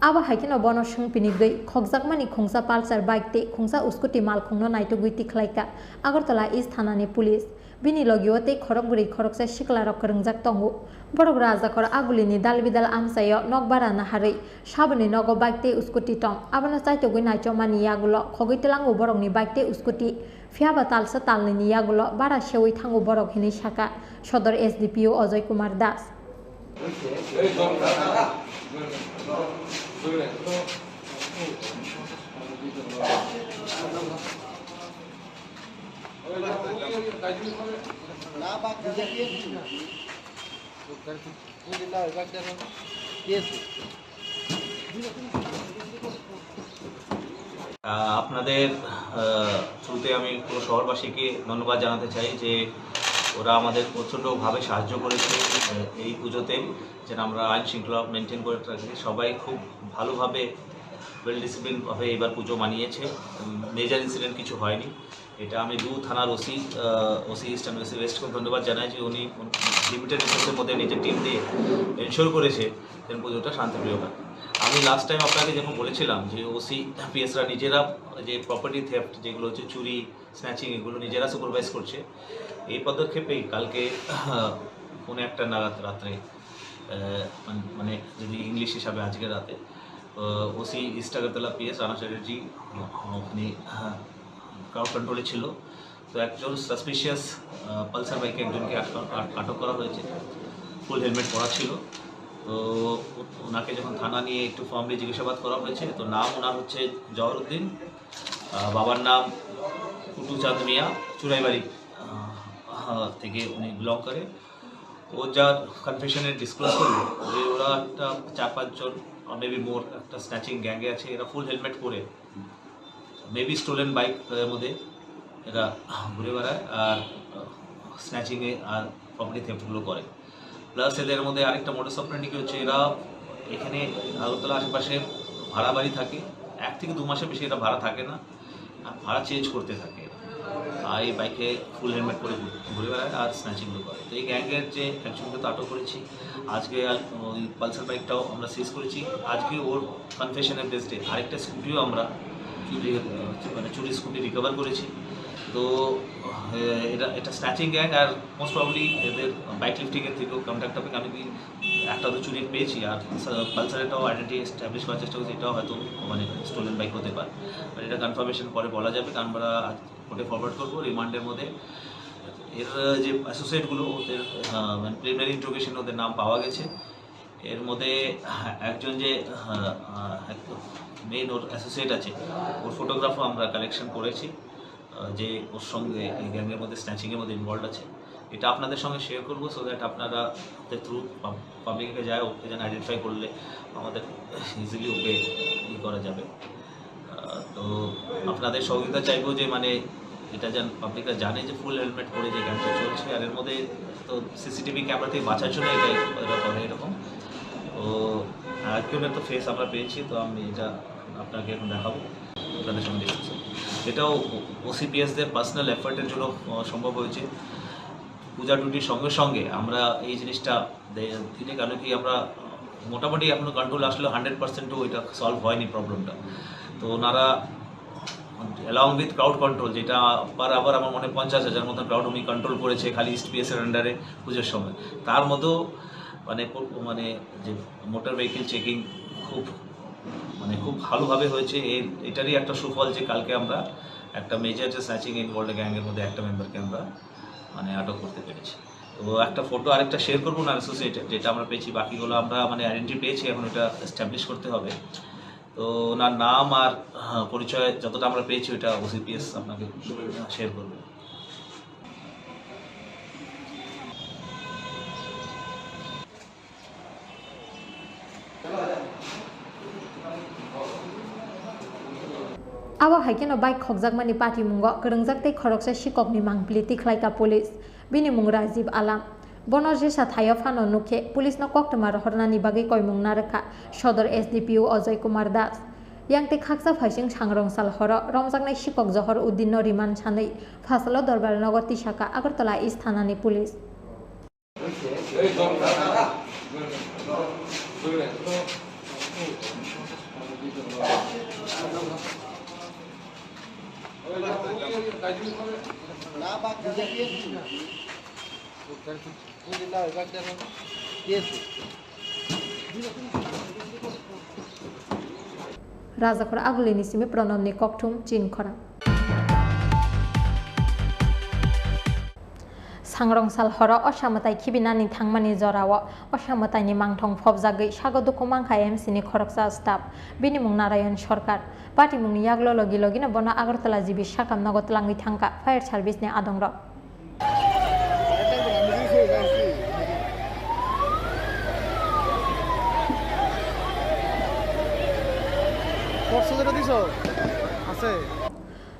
Abo hai kheno bono swngpini gwi khokjakmani khungsa Pulsar bike tei khungsa scooty malkhungno naitugwi tikhlaikha Agartala East thanani police. Bini logio tei khorok bwrwi khoroksa siklarok kwrwngjak tongo. Borok Rajakhor Agulini dal bidal amchaio nok bara naharwi saboni nogo bike tei scooty tong. Abono chaitogwi naichomani yagulo khogwi tlango borokni bike tei scooty. Phiyaba talsa talnwini yagulo bara sewi thango borok hinwi sakha Sodor S D P O Ojoy Kumar Das. আহ, আপনাদের, আহ, through-তে আমি পুরো শহরবাসীকে ধন্যবাদ জানাতে চাই যে ওরা আমাদের প্রচণ্ডভাবে সাহায্য করেছে, আহ, এই পুজোতে, যেন আমরা আইন শৃঙ্খলা মেনটেন করে রাখি। সবাই খুব ভালোভাবে, ওয়েল ডিসিপ্লিনভাবে এবার পুজো মানিয়েছে। উম, মেজর ইনসিডেন্ট কিছু হয়নি। এটা আমি দু থানার ওসি, আহ, ওসি ইস্ট, আমি ওসি ওয়েস্টকে ধন্যবাদ জানাই যে উনি লিমিটেড রিসোর্সের মধ্যে নিজের টিম দিয়ে এনশিওর করেছে যেন পুজোটা শান্তিপ্রিয় হয়। আমি লাস্ট টাইম আপনাকে যখন বলেছিলাম যে ওসি পিএসরা নিজেরা যে প্রপার্টি থেফট, যেগুলো হচ্ছে চুরি, স্ন্যাচিং, এগুলো নিজেরা সুপারভাইজ করছে। এই পদক্ষেপেই কালকে, আহ, পৌনে একটা নাগাদ রাত্রে, আহ, মান-, মানে যদি ইংলিশ হিসাবে আজকে রাতে, আহ, ওসি ইস্ট আগরতলা পিএস রানা চ্যাটার্জি, আহ, উনি, আহ, ক্রাউড কন্ট্রোলে ছিল। তো একজন সাসপিশিয়াস, আহ, পালসার বাইকে একজনকে আটক, আট-, আটক করা হয়েছে। ফুল হেলমেট পরা ছিল। তো ও-, ওনাকে যখন থানা নিয়ে একটু ফর্মলি জিজ্ঞাসাবাদ করা হয়েছে, তো নাম ওনার হচ্ছে জহরুদ্দিন, আহ, বাবার নাম কুটু চাঁদ মিয়া, চুরাইবাড়ি, আহ, আহ, থেকে উনি বিলং করে। ও যার কনফেশনে ডিসক্লোজ করলো যে ওরা একটা চার পাঁচজন, মেবি মোর, একটা স্ন্যাচিং গ্যাংয়ে আছে, এরা ফুল হেলমেট পরে, মেবি স্টোলেন বাইক, এর মধ্যে এরা ঘুরে বেড়ায় আর স্ন্যাচিংয়ে আর প্রপার্টি থেফটগুলো করে। প্লাস এদের মধ্যে আরেকটা মোডাস অপারেন্ডি কি হচ্ছে, এরা এখানে আগরতলা আশেপাশে ভাড়া বাড়ি থাকে, এক থেকে দু মাসের বেশি এরা ভাড়া থাকে না, আর ভাড়া চেঞ্জ করতে থাকে। আর এই বাইকে ফুল হেলমেট করে ঘুরে, ঘুরে বেড়ায় আর স্ন্যাচিংগুলো করে। তো এই গ্যাংয়ের যে একজনকে তো আটক করেছি, আজকে আর ওই পালসার বাইকটাও আমরা সিজ করেছি। আজকে ওর কনফেশনের বেসডে আরেকটা স্কুটিও আমরা চুরি, মানে চুরি স্কুটি রিকভার করেছি। তো, এ, এটা, এটা স্ন্যাচিং গ্যাং, আর মোস্ট প্রবলি এদের বাইক লিফটিংয়ের থেকেও কন্ট্যাক্ট হবে, কারণ কি একটা তো চুরি পেয়েছি, আর সা-, পালসারেরটাও আইডেন্টিটি এস্টাবলিশ করার চেষ্টা করছি, এটাও হয়তো মানে স্টোলেন বাইক হতে পারে। বাট এটা কনফার্মেশন পরে বলা যাবে, কারণ আমরা আজ কোর্টে ফরওয়ার্ড করবো রিমান্ডের মধ্যে। এর যে অ্যাসোসিয়েটগুলো, ওদের, আহ, মানে প্রিলিমিনারি ইন্টারোগেশনে ওদের নাম পাওয়া গেছে। এর মধ্যে একজন যে মেইন ওর অ্যাসোসিয়েট আছে, ওর ফটোগ্রাফও আমরা কালেকশন করেছি, আহ, যে ওর সঙ্গে এই গ্যাংয়ের মধ্যে স্ন্যাচিংয়ের মধ্যে ইনভলভ আছে। এটা আপনাদের সঙ্গে শেয়ার করবো, সো দ্যাট আপনারা থ্রু পাবলিককে যায়, ওকে যেন আইডেন্টিফাই করলে আমাদের ইজিলি ওকে ই করা যাবে। আহ, তো আপনাদের সহযোগিতা চাইবো যে মানে এটা যেন পাবলিকরা জানে যে ফুল হেলমেট পরে যে গ্যাংটা চলছে। আর এর মধ্যে তো সিসিটিভি ক্যামেরা থেকে বাঁচার জন্য এটা, এটা করে এরকম। তো আরেকজনের তো ফেস আমরা পেয়েছি, তো আমি এটা আপনাকে এখন দেখাবো, আপনাদের সঙ্গে ডিসকাস। এটাও ওসিপিএসদের পার্সোনাল এফোর্টের জন্য আহ, সম্ভব হয়েছে। পূজা টুটির সঙ্গে সঙ্গে আমরা এই জিনিসটা দে-, দিলে কেন কি আমরা মোটামুটি এখনো কন্ট্রোল আসলেও হান্ড্রেড পার্সেন্টও এটা সলভ হয়নি প্রবলেমটা। তো ওনারা অ্যালং উইথ ক্রাউড কন্ট্রোল, যেটা আবার আবার আমার মনে হয় পঞ্চাশ হাজার মতন ক্রাউড উনি কন্ট্রোল করেছে খালি ইস্ট পিএস এর আন্ডারে পুজোর সময়। তার মধ্যেও মানে প-, মানে যে মোটর ভেহিকেল চেকিং খুব মানে খুব ভালোভাবে হয়েছে। এর এটারই একটা সুফল যে কালকে আমরা একটা মেজর যে স্ন্যাচিং ইনভলভ গ্যাংয়ের মধ্যে একটা মেম্বারকে আমরা মানে আটক করতে পেরেছি। তো একটা ফটো আরেকটা শেয়ার করবো না অ্যাসোসিয়েটেড, যেটা আমরা পেয়েছি, বাকিগুলো আমরা মানে আইডেন্টিটি পেয়েছি, এখন এটা এস্টাবলিশ করতে হবে। তো ওনার নাম আর আহ, পরিচয় যতটা আমরা পেয়েছি ওটা ওসিপিএস আপনাকে শেয়ার করবে। Abo hai kheno bike khokjakmani patimungo kwrwngjak tei khoroksa sikokni mangpili tikhlaikha police. Bini mung Rajiv Alam. Bono jesa thaio phano nukhe police no koktwma rohornani bagwi koimung narwkha Sodor S D P O Ajoy Kumar Das. Yang tei khaksa phaising sangrong sal horo romjaknai sikok Johor Uddin no remand sanwi phasalo Dorbar Nogor tisaka Agartala East thanani police. Rajakhor Agulini simi Pranobni kokthum chin khorang. Sangrong sal horo osa mwtai khibinani thangmani jorao osa mwtaini mangthong phobjagwi sago dukhu mankha M C ni khoroksa staff, bini mung Narayan Sarkar. Patimungni yaglo logi logino bono Agartala G B sakam nogo twlangwi thangkha fire service ni adongrok.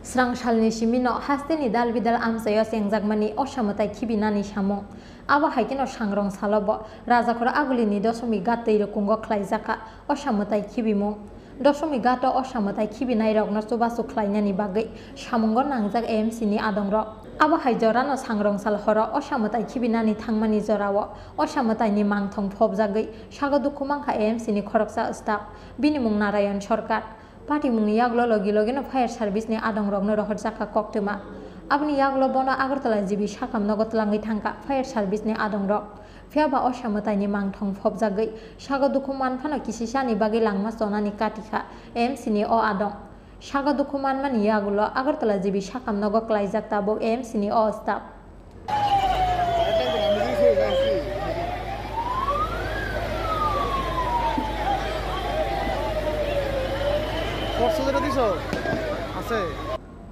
Srang salni simino hasteni dal bidal amchaio chengjakmani osa mwtai khibinani samung. Abo hai kheno sangrong salo bo Rajakhor Agulini Dosomi Ghat twi rukungo khlaijakha osa mwtai khibimung. Dosomi Ghat o osa mwtai khibinairokno chubachu khlainani bagwi samungo nangjak A M C ni adongrok. Abo hai jorano sangrong sal horo osa mwtai khibinani thangmani jorao osa mwtaini mangthong phobjagwi sago dukhu mankha A M C ni khoroksa staff, bini mung Narayan Sarkar. Patimungni yaglo logi logino fire service ni adongrokno rohorjakha koktwma. Aboni yaglo bono Agartala G B sakam nogo twlangwi thangkha fire service ni adongrok. Phiyaba osa mwtaini mangthong phobjagwi sago dukhu manphano kisisani bagwi langma chonani katikha A M C ni o adong. Sago dukhu manmani yagulo Agartala G B sakam nogo klaijak tabuk A M C ni o staff.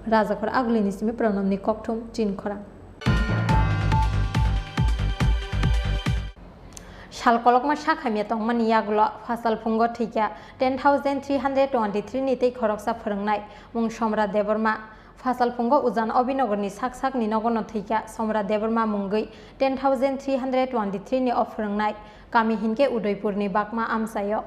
Rajakhor Agulini simi Pranobni kokthum chin khorang. Sal kolokma sak hamya tongmani yagulo phasal phungo thwikha ten thousand three hundred twenty three ni tei khoroksa phwrwngnai mung Somrat Debbarma. Phasal phungo Ujan Obinogorni sak sakni nogono thwikha Somrat Debbarma mungwi ten thousand three hundred twenty three ni o phwrwngnai kami hinkhe Udaipurni Bakma amchaio.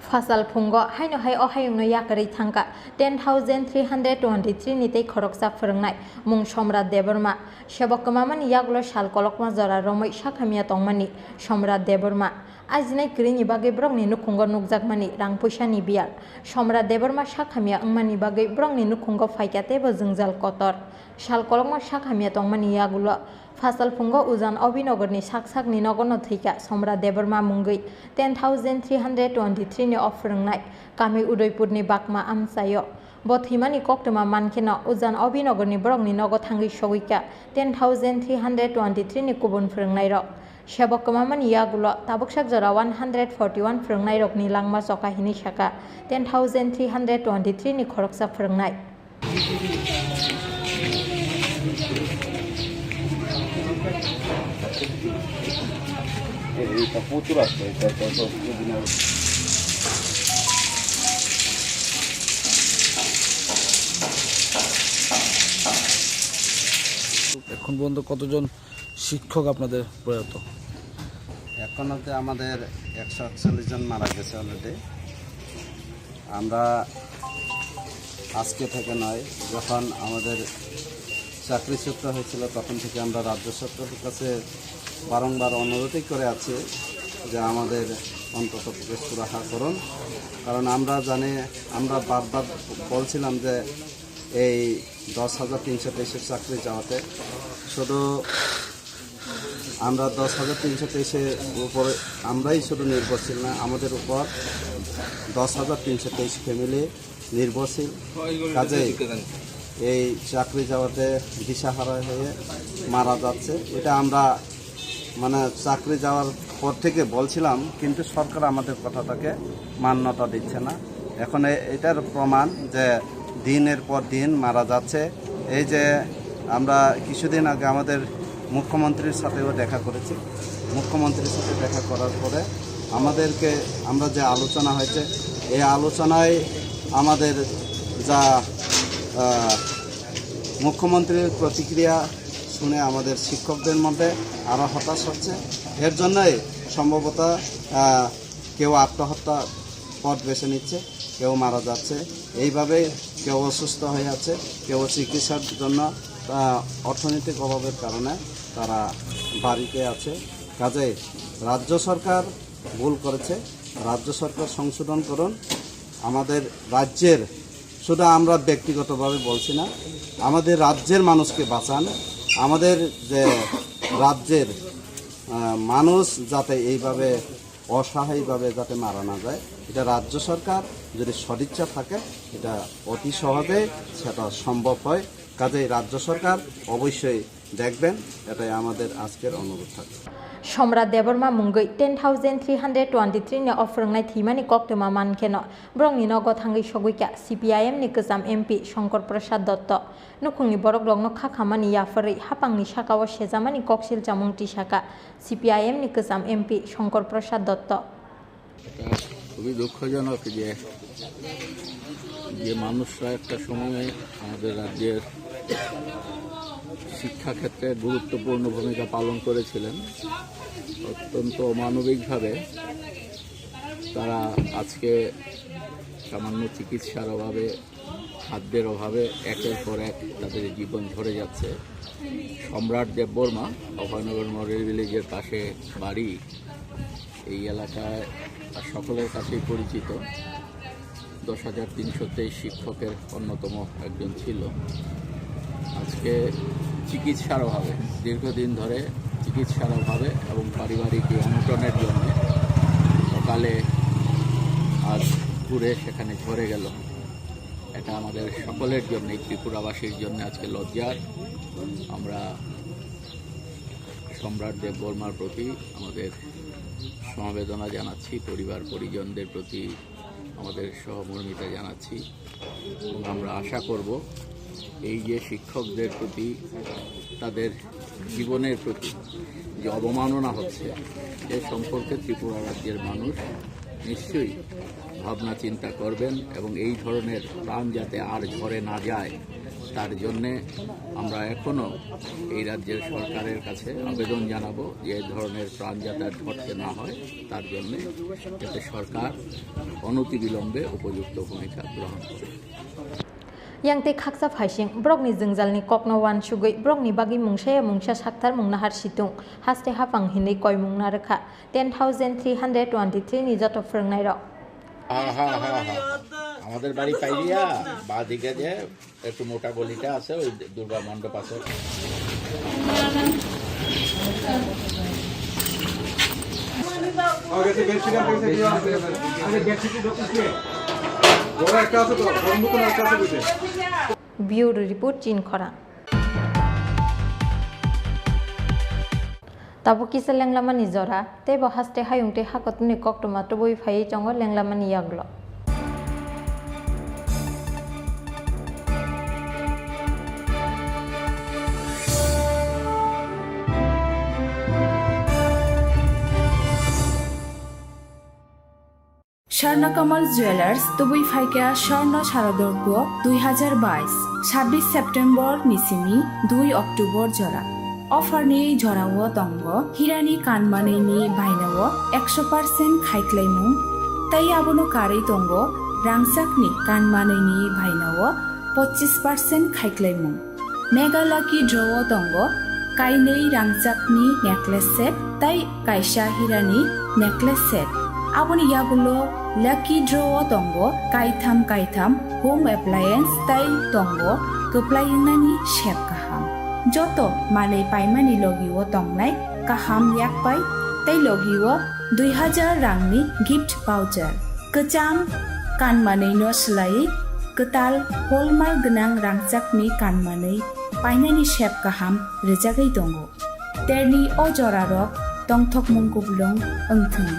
Phasal phungo haino hai o hayungno yakarwi thangkha ten thousand three hundred twenty three ni tei khoroksa phwrwngnai mung Somrat Debbarma. Sebok kwmamani yagulo sal kolokma jora romwi sak hamya tongmani Somrat Debbarma. Ajinai kwrwini bagwi borokni nukhungo nukjakmani rang puisani biyal. Somrat Debbarma sak hamya wngmani bagwi borokni nukhungo phaikha teibo jwngjal kotor. Sal kolokma sak hamya tongmani yagulo Phasalphungo Ujan Abhinogorni sak sakni nogono thwikha Somrat Debbarma mungwi ten thousand three hundred twenty-three ni o phwrwngnai kami Udaipurni Bakma amchaio. Bo thwimani koktwma mankheno Ujan Abhinogorni borokni nogo thangwi sogwikha ten thousand three hundred twenty-three ni kubun phwrwngnairok. Sebok kwmamani yagulo tabuksak jora one hundred forty-one phwrwngnairokni langma choka hinwi sakha ten thousand three hundred twenty-three ni khoroksa phwrwngnai. এখন পর্যন্ত কতজন শিক্ষক আপনাদের প্রয়াত? এখন অবধি আমাদের একশো একচল্লিশ জন মারা গেছে অলরেডি। আমরা আজকে থেকে নয়, যখন আমাদের চাকরি চুক্তি হয়েছিল, তখন থেকে আমরা রাজ্য সরকারের কাছে বারংবার অনুরোধই করে আছি যে আমাদের অন্তত পক্ষে সুরাহা করুন। কারণ আমরা জানি, আমরা বারবার বলছিলাম যে এই দশ হাজার তিনশো তেইশের চাকরি যাওয়াতে শুধু আমরা দশ হাজার তিনশো তেইশের উপরে, আমরাই শুধু নির্ভরশীল না, আমাদের উপর দশ হাজার তিনশো তেইশ ফ্যামিলি নির্ভরশীল। কাজেই এই চাকরি যাওয়াতে দিশাহারা হয়ে মারা যাচ্ছে। এটা আমরা, মানে, চাকরি যাওয়ার পর থেকে বলছিলাম, কিন্তু সরকার আমাদের কথাটাকে মান্যতা দিচ্ছে না। এখন এ-, এটার প্রমাণ যে দিনের পর দিন মারা যাচ্ছে। এই যে আমরা কিছুদিন আগে আমাদের মুখ্যমন্ত্রীর সাথেও দেখা করেছি, মুখ্যমন্ত্রীর সাথে দেখা করার পরে আমাদেরকে, আমরা যে আলোচনা হয়েছে, এই আলোচনায় আমাদের যা, আহ, মুখ্যমন্ত্রীর প্রতিক্রিয়া শুনে আমাদের শিক্ষকদের মধ্যে আরও হতাশ হচ্ছে। এর জন্যই সম্ভবত, আহ, কেউ আত্মহত্যা পথ বেছে নিচ্ছে, কেউ মারা যাচ্ছে। এইভাবে কেউ অসুস্থ হয়ে আছে, কেউ চিকিৎসার জন্য, আহ, অর্থনৈতিক অভাবের কারণে তারা বাড়িতে আছে। কাজেই রাজ্য সরকার ভুল করেছে, রাজ্য সরকার সংশোধন করুন। আমাদের রাজ্যের, শুধু আমরা ব্যক্তিগতভাবে বলছি না, আমাদের রাজ্যের মানুষকে বাঁচান। আমাদের যে রাজ্যের, আহ, মানুষ যাতে এইভাবে অসহায়ভাবে যাতে মারা না যায়, এটা রাজ্য সরকার যদি সদিচ্ছা থাকে, এটা অতি সহজেই সেটা সম্ভব হয়। কাজেই রাজ্য সরকার অবশ্যই দেখবেন, এটাই আমাদের আজকের অনুরোধ থাকবে। Somrat Debbarma mungwi ten thousand three hundred twenty-three ni o phwrwngnai thwimani koktwma mankheno borokni nogo thangwi sogwikha C P I M ni kwcham M P Shankar Prasad Dotto. Nukhungni borokrokno kha khamani yapharwi hapangni sakao sejamani koksil chamung tisakha C P I M ni kwcham M P Shankar Prasad Dotto. এটা খুবই দুঃখজনক যে, যে মানুষরা একটা সময়ে আমাদের রাজ্যের শিক্ষাক্ষেত্রে গুরুত্বপূর্ণ ভূমিকা পালন করেছিলেন, অত্যন্ত অমানবিকভাবে তারা আজকে সামান্য চিকিৎসার অভাবে, খাদ্যের অভাবে একের পর এক তাদের জীবন ঝরে যাচ্ছে। সম্রাট দেববর্মা, অভয়নগর মডেল ভিলেজের পাশে বাড়ি। এই এলাকায় তার সকলের কাছেই পরিচিত। দশ হাজার তিনশো তেইশ শিক্ষকের অন্যতম একজন ছিল। আজকে চিকিৎসার অভাবে, দীর্ঘদিন ধরে চিকিৎসার অভাবে এবং পারিবারিক এই অনটনের জন্য সকালে আজ ঘুরে সেখানে ঝরে গেল। এটা আমাদের সকলের জন্য, ত্রিপুরাবাসীর জন্য আজকে লজ্জার। আমরা সম্রাট দেববর্মার প্রতি আমাদের সমবেদনা জানাচ্ছি, পরিবার পরিজনদের প্রতি আমাদের সহমর্মিতা জানাচ্ছি এবং আমরা আশা করব এই যে শিক্ষকদের প্রতি, তাদের জীবনের প্রতি যে অবমাননা হচ্ছে, এ সম্পর্কে ত্রিপুরা রাজ্যের মানুষ নিশ্চয়ই ভাবনা চিন্তা করবেন এবং এই ধরনের প্রাণ যাতে আর ঝরে না যায়, তার জন্যে আমরা এখনও এই রাজ্যের সরকারের কাছে আবেদন জানাবো যে এই ধরনের প্রাণ যাতে আর ঝরতে না হয়, তার জন্যে যাতে সরকার অনতিবিলম্বে উপযুক্ত ভূমিকা গ্রহণ করে। Yang tei khaksa phaising, borokni jwngjalni kokno uansugwi borokni bagwi mungsaya mungsa sakthar mung nahar situng, haste hapang hinwi koimung narwkha. Ten thousand three hundred twenty-three ni joto phwrwngnairok. হ্যাঁ, হ্যাঁ, হ্যাঁ, হ্যাঁ, হ্যাঁ। আমাদের বাড়ি পাইরিয়া, বাদিকে যে একটু মোটা গলিটা আছে, ওই দুর্গা মণ্ডপ আছে। আরে বেডশিট, আরে বেডশিট, আরে বেডশিট, বড় একটা আছে তো, বড় মতন একটা আছে বুঝে। Bureau report, Chinkhorang. Tabuk kisa lenglamani jora, tei bo haste hayung tei hakotuni koktwma tubui phaiwi tongo lenglamani yagulo. Swarna Kamal Jewellers, tubui phaikha Swarna Sharadorpo dui hazar bais, sabbish September ni simi dui October jora. Offer ni jorao tongo hirani kanmanwini bainao ekso percent khaiklaimung, tei abono karwi tongo rangchakni kanmanwini bainao pochis percent khaiklaimung. Mega Lucky Draw o tongo kainwi rangchakni necklace set tei kaisa hirani necklace set. Aboni yagulo Lucky Draw o tongo kaitham kaitham home appliance tei tongo kwplai wngnani sep kaham. Joto manwi paimani logi o tongnai kaham yakpai tei logi o dui hazar rangni gift voucher. Kwcham kanmanwino swlaiwi kwtal hallmark gwnang rangchakni kanmanwi painani sep kaham rwjagwi tongo. Terni o jorarok tongthokmung kuplung wngthung.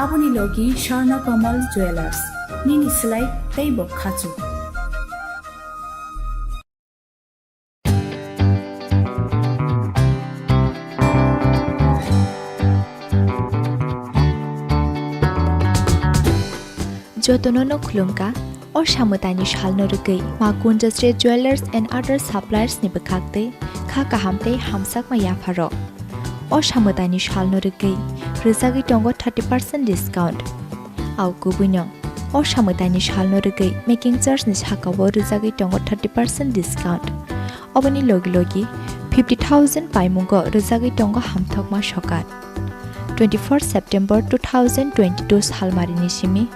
Aboni logi Swarna Kamal Jewellers, nini swlai teibo khachuk. Jotono no khulumkha, o samwtaini salno rwgwi Ma Kunjasri Jewellers and Other Suppliers ni bwkhak tei kha kaham tei hamsakma yapharok. O samwtaini salno rwgwi rwjagwi tongo thirty percent discount. Au kubuino, o samwtaini salno rwgwi making charge ni sakao rwjagwi tongo thirty percent discount. Oboni logi logi fifty thousand paimungo rwjagwi tongo hamthokma sokat. Twenty-four September two thousand twenty-two salmarini simi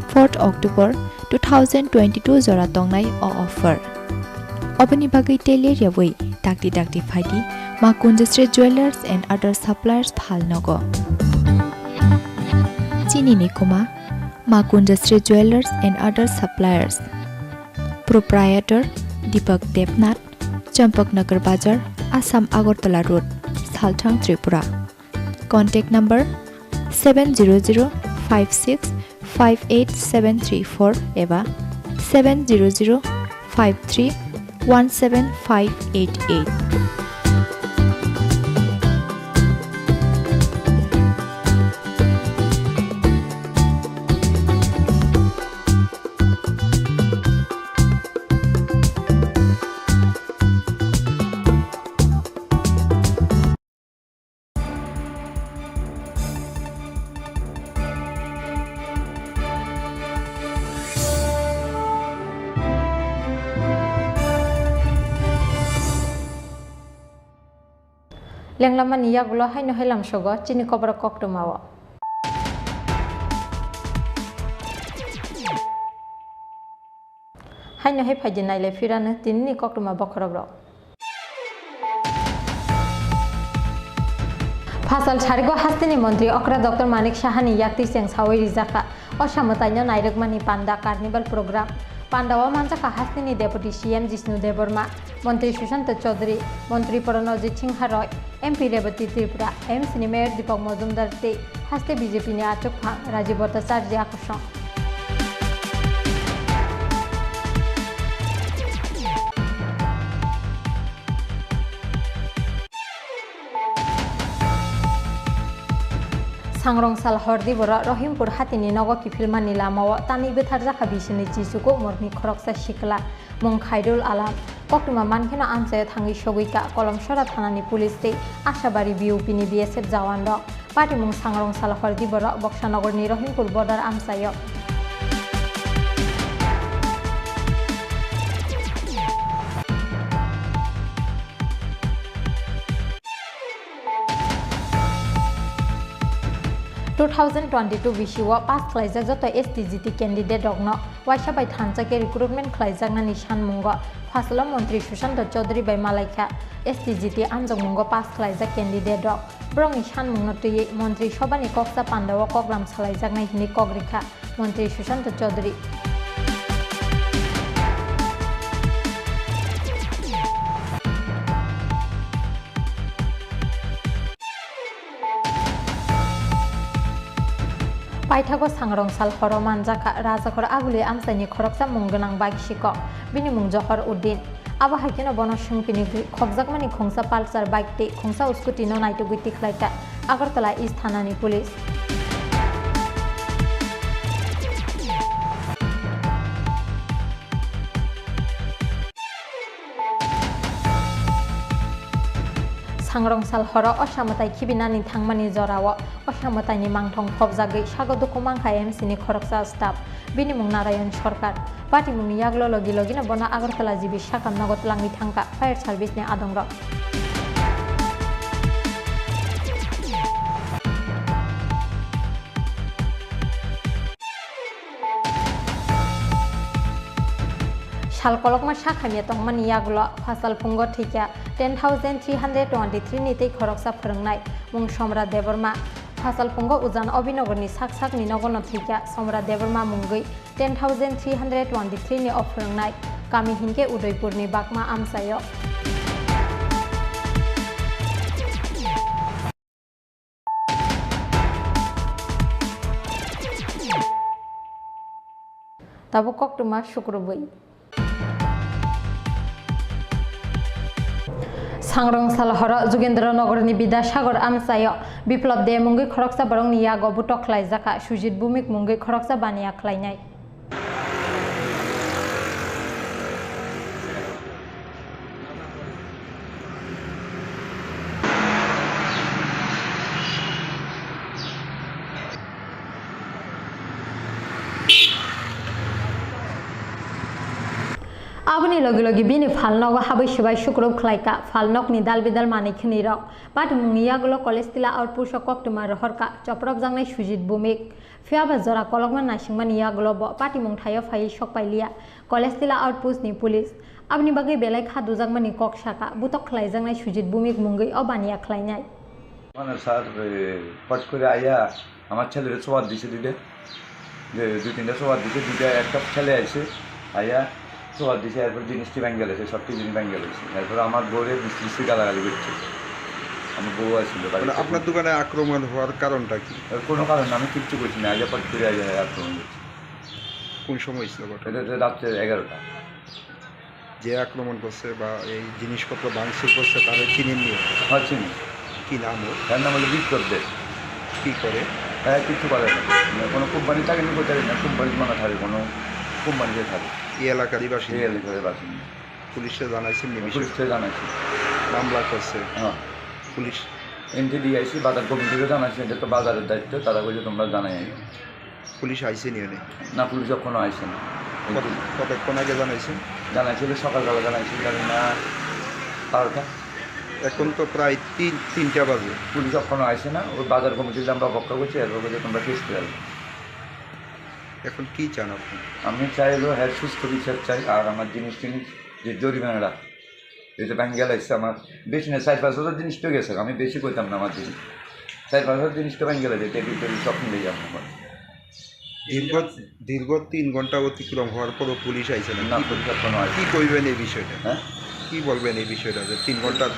fourth October two thousand twenty-two jora tongnai o offer. Oboni bagwi tei ler yawi dakti dakti phaidi Ma Kunjasri Jewellers and Other Suppliers, Phalnogo. Chini ni kuma Ma Kunjasri Jewellers and Other Suppliers. Proprietor Deepak Debnath, Champaknagar Bazar, Assam Agartala Road, Salthang, Tripura. Contact number seven zero zero five six five eight seven three four eba seven zero zero five three one seven five eight eight. Lenglamani yagulo haino hai lamsogo chini koborok koktwmao. Haino hai phaidi nailai phirano tinini koktwma bokhorokrok. Phasal sarigo hasteni montri okra Doctor Manik Sahani yaktwi cheng sawi rijak kha. O samwtaino nairwkmani panda carnival program. Pandao manjakha hasteni Deputy C M Jishnu Debbarma, Montri Sushanta Chaudhary, Montri Pranajit Singha Roy, M P Rebati Tripura, A M C ni Mayor Deepak Majumdar tei haste B J P ni achukphang Rajiv Bhattacharya kosong. Sangrong sal hordi borok Rohimpur hatini nogo kiphilmani lamao tanwi bwtharjakha bisini chichugo morni khoroksa sikla mung Khairul Alam. Koktwma mankheno amchaio thangwi sogwi ka Kolomsora thanani police tei Ashabari B O P ni B S F jawan rok. Patimung Sangrong sal hordi borok Boksanogorni Rohimpur border amchaio. Two thousand twenty-two bisio pass khlaijak joto S T G T candidate rokno waisa bai thansa khe recruitment khlaijaknani sanmungo phasalo montri Sushanta Chowdhury bai malaikha S T G T amjokmungo pass khlaijak candidate rok. Borokni sanmungno twiwi montri sobhani koksa pandao koklam salaijaknai hwnwi kok rikha montri Sushanta Chowdhury. Paithago Sangrong sal horo manjakha Rajakhor Aguli amchaini khoroksa mung gwnang bike sikok, bini mung Johor Uddin. Abo hai kheno bono swngpini gwi khokjakmani khungsa Pulsar bike tei khungsa scooty no naitugwi tikhlaikha Agartala East thanani police. Sangrong sal horo Osa mwtai khibinani thangmani jorao Osa mwtaini mangthong phobjagwi sago dukhu mankha M C ni khoroksa staff, bini mung Narayan Sarkar. Patimungni yagulo logi logino bono Agartala G B sakam nogo twlangwi thangkha fire service ni adongrok. Sal kolokma sakhamya tongmani yagulo phasal phungo thwikha ten thousand three hundred twenty-three ni tei khoroksa phwrwngnai mung Somra Debbarma. Phasal phungo ujan Obinogorni sak sakni nogono thwikha Somra Debbarma mungwi ten thousand three hundred twenty-three ni o phwrwngnai kami hinkhe Udaipurni Bakma amchaio. Tabuk koktwma sukrubwi. Sangrong sal horo Jugendra Nogorni Bidyasagar amchaio Biplab De mungwi khoroksa borokni yago butok khlaijakha Sujit Bhumik mungwi khoroksa baniya khlainai. Aboni logi logi bini phalnogo habwi swbai sukrub khlaikha. Phalnokni dal bidal manwi khwnwi rok patimungni yagulo College Tila outpost o koktwma rohorkha chopropjaknai Sujit Bhumik. Phiyaba jora kolokma naisingmani yagulo bo patimung thaio phaiwi sokpailiya College Tila outpost ni police. Aboni bagwi belai kha dujakmani kok sakha butok khlaijaknai Sujit Bhumik mungwi o baniya khlainai. Mane sir, eh, ফট করে আইয়া আমার ছেলেরে সোয়াদ দিছে দুইটা, যে দুই তিনটা সোয়াদ দিছে, দুইটা একটা ছেলে আইছে, আইয়া সোয়াদ দিছে, এরপর জিনিসটি ভেঙে গেছে, সব কিছু ভেঙে গেছে। এরপর আমার বউরে মিষ্টি মিষ্টি গালাগালি করছে, আমার বউ আসছিল বাড়িতে। মানে আপনার দোকানে আক্রমণ হওয়ার কারণটা কি? এর কোনো কারণ না, আমি কিচ্ছু করছি না, আইয়া ফট করে আইয়া আক্রমণ করছে। কোন সময় হয়েছিল ঘটনা? এটা তো রাত্রে এগারোটা। যে আক্রমণ করছে বা এই জিনিসপত্র ভাঙচুর করছে, তারে চিনেননি? হ্যাঁ, চিনি। কি নাম ওর? তার নাম হলো বিপ্লব দে। কি করে? হ্যাঁ, কিচ্ছু করে না। মানে, কোনো কোম্পানি চাকরি করতে পারে না, কোম্পানির মনে থাকে, কোনো কোম্পানিতে থাকে। এই এলাকারই বাসিন্দা? এই এলাকার বাসিন্দা। পুলিশে জানাইছেন নি বিষয়ে? পুলিশে জানাইছি। মামলা করছে? হ্যাঁ। পুলিশ? এনটিডিআইসি বাজার কমিটিকে জানাইছি, এটা তো বাজারের দায়িত্ব, তারা কইছে, "তোমরা জানাই।" পুলিশ আইছে নি ওনে? না, পুলিশ এখনো আইছে না। কত-, কতক্ষণ আগে জানাইছেন? জানাইছিল সকালবেলা, জানাইছিল, জানি না, বারোটা। এখন তো প্রায় তিন, তিনটা বাজে। পুলিশ এখনো আইছে না, ওই বাজার কমিটির আমরা অপেক্ষা করছি, এরপর বলছে, "তোমরা কেস করে আসবে।" এখন কি চান আপনি? আমি চাই হলো হ্যাঁ সুস্থ বিচার চাই, আর আমার জিনিস টিনিস যে জরিমানাটা এই যে ভাঙ্গা লাগছে আমার বেশি না, চার পাঁচ হাজার জিনিস তো গেছে, আমি বেশি কইতাম না আমার জিনিস। চার পাঁচ হাজার জিনিস তো ভাঙ্গা লাগছে, টেবিল টেবিল সব মিলে যাবো আমার। দীর্ঘ, দীর্ঘ তিন ঘন্টা অতিক্রম হওয়ার পরও পুলিশ আইছে না। না, কি, পুলিশ এখনো আইছে কি না। কইবেন এই বিষয়টা? হ্যাঁ? কি বলবেন এই বিষয়টা যে তিন ঘন্টার?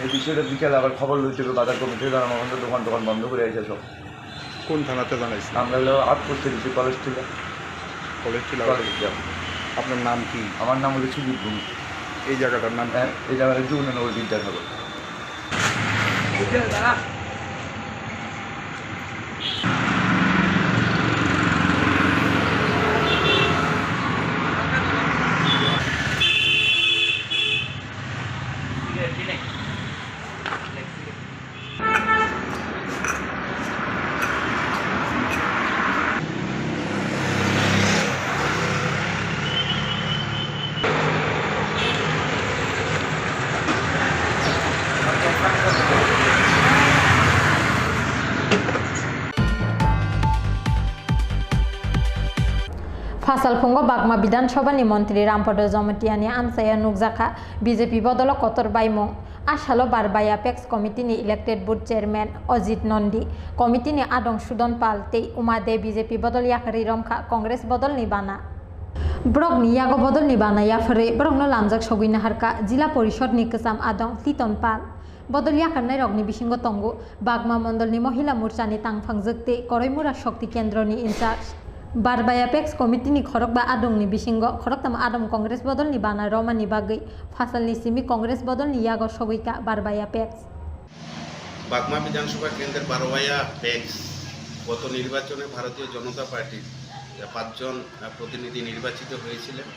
এই বিষয়টা বিকালে আবার খবর লইতে হবে, বাজার কমিটি, কারণ আমার তো দোকান টোকান বন্ধ করে আছে সব। কোন থানাতে জানাইছেন? আমরা হলো আউটপোস্টে দিছি, কলেজ টিলা। কলেজ টিলা। কলেজ টিলা। আপনার নাম কি? আমার নাম হলো সুজিত ভৌমিক। এই জায়গাটার নাম কি? হ্যাঁ, এই জায়গাটা যমুনানগর Vidyasagar. Phasalphungo Bagma Bidhan Sabha ni Montri Rampada Jamatia ni amchaya nukjakha B J P bodolo kotor baimung. A salo Barbai Apex Committee ni elected board chairman Ajit Nandi, committee ni adong Sudon Pal tei Uma De B J P bodol yakarwi romkha Congress bodol ni bana. Borok ni yago bodol ni bana yapharwi borok no lamjak sogwi naharkha Jila Porishod ni kwcham adong Titon Pal. Bodol yakarnai rok ni bisingo tongo Bagma Mondol ni Mohila Morcha ni tangphang jwk tei Koroimura Shokti Kendro ni in charge. Barbai Apex Committee ni khorokba adong ni bisingo khoroktamo adong Congress bodol ni bana romani bagwi phasalni simi Congress bodol ni yago sogwi ka Barbai Apex. Bagma বিধানসভা কেন্দ্রের বারোয়াইয়া পেক্স গত নির্বাচনে ভারতীয় জনতা পার্টির, আহ, পাঁচজন, আহ, প্রতিনিধি নির্বাচিত হয়েছিলেন।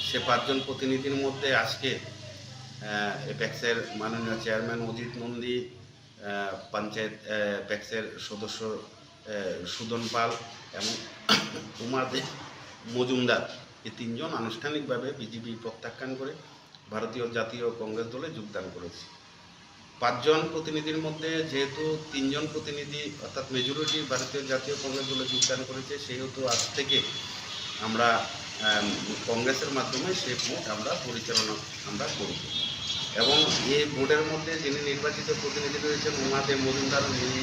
সে পাঁচজন প্রতিনিধির মধ্যে আজকে, আহ, এপেক্সের মাননীয় চেয়ারম্যান অজিত নন্দী, আহ, পঞ্চায়েত, আহ, এপেক্সের সদস্য, আহ, সুদন পাল এবং উমাদেব মজুমদার, এই তিনজন আনুষ্ঠানিকভাবে বিজেপি প্রত্যাখ্যান করে ভারতীয় জাতীয় কংগ্রেস দলে যোগদান করেছে। পাঁচজন প্রতিনিধির মধ্যে যেহেতু তিনজন প্রতিনিধি অর্থাৎ মেজরিটি ভারতীয় জাতীয় কংগ্রেস দলে যোগদান করেছে, সেহেতু আজ থেকে আমরা, আম, কংগ্রেসের মাধ্যমে সেই ভোট আমরা পরিচালনা আমরা করব। এবং এই ভোটের মধ্যে যিনি নির্বাচিত প্রতিনিধি রয়েছেন, উমা দে মজুমদার, যিনি,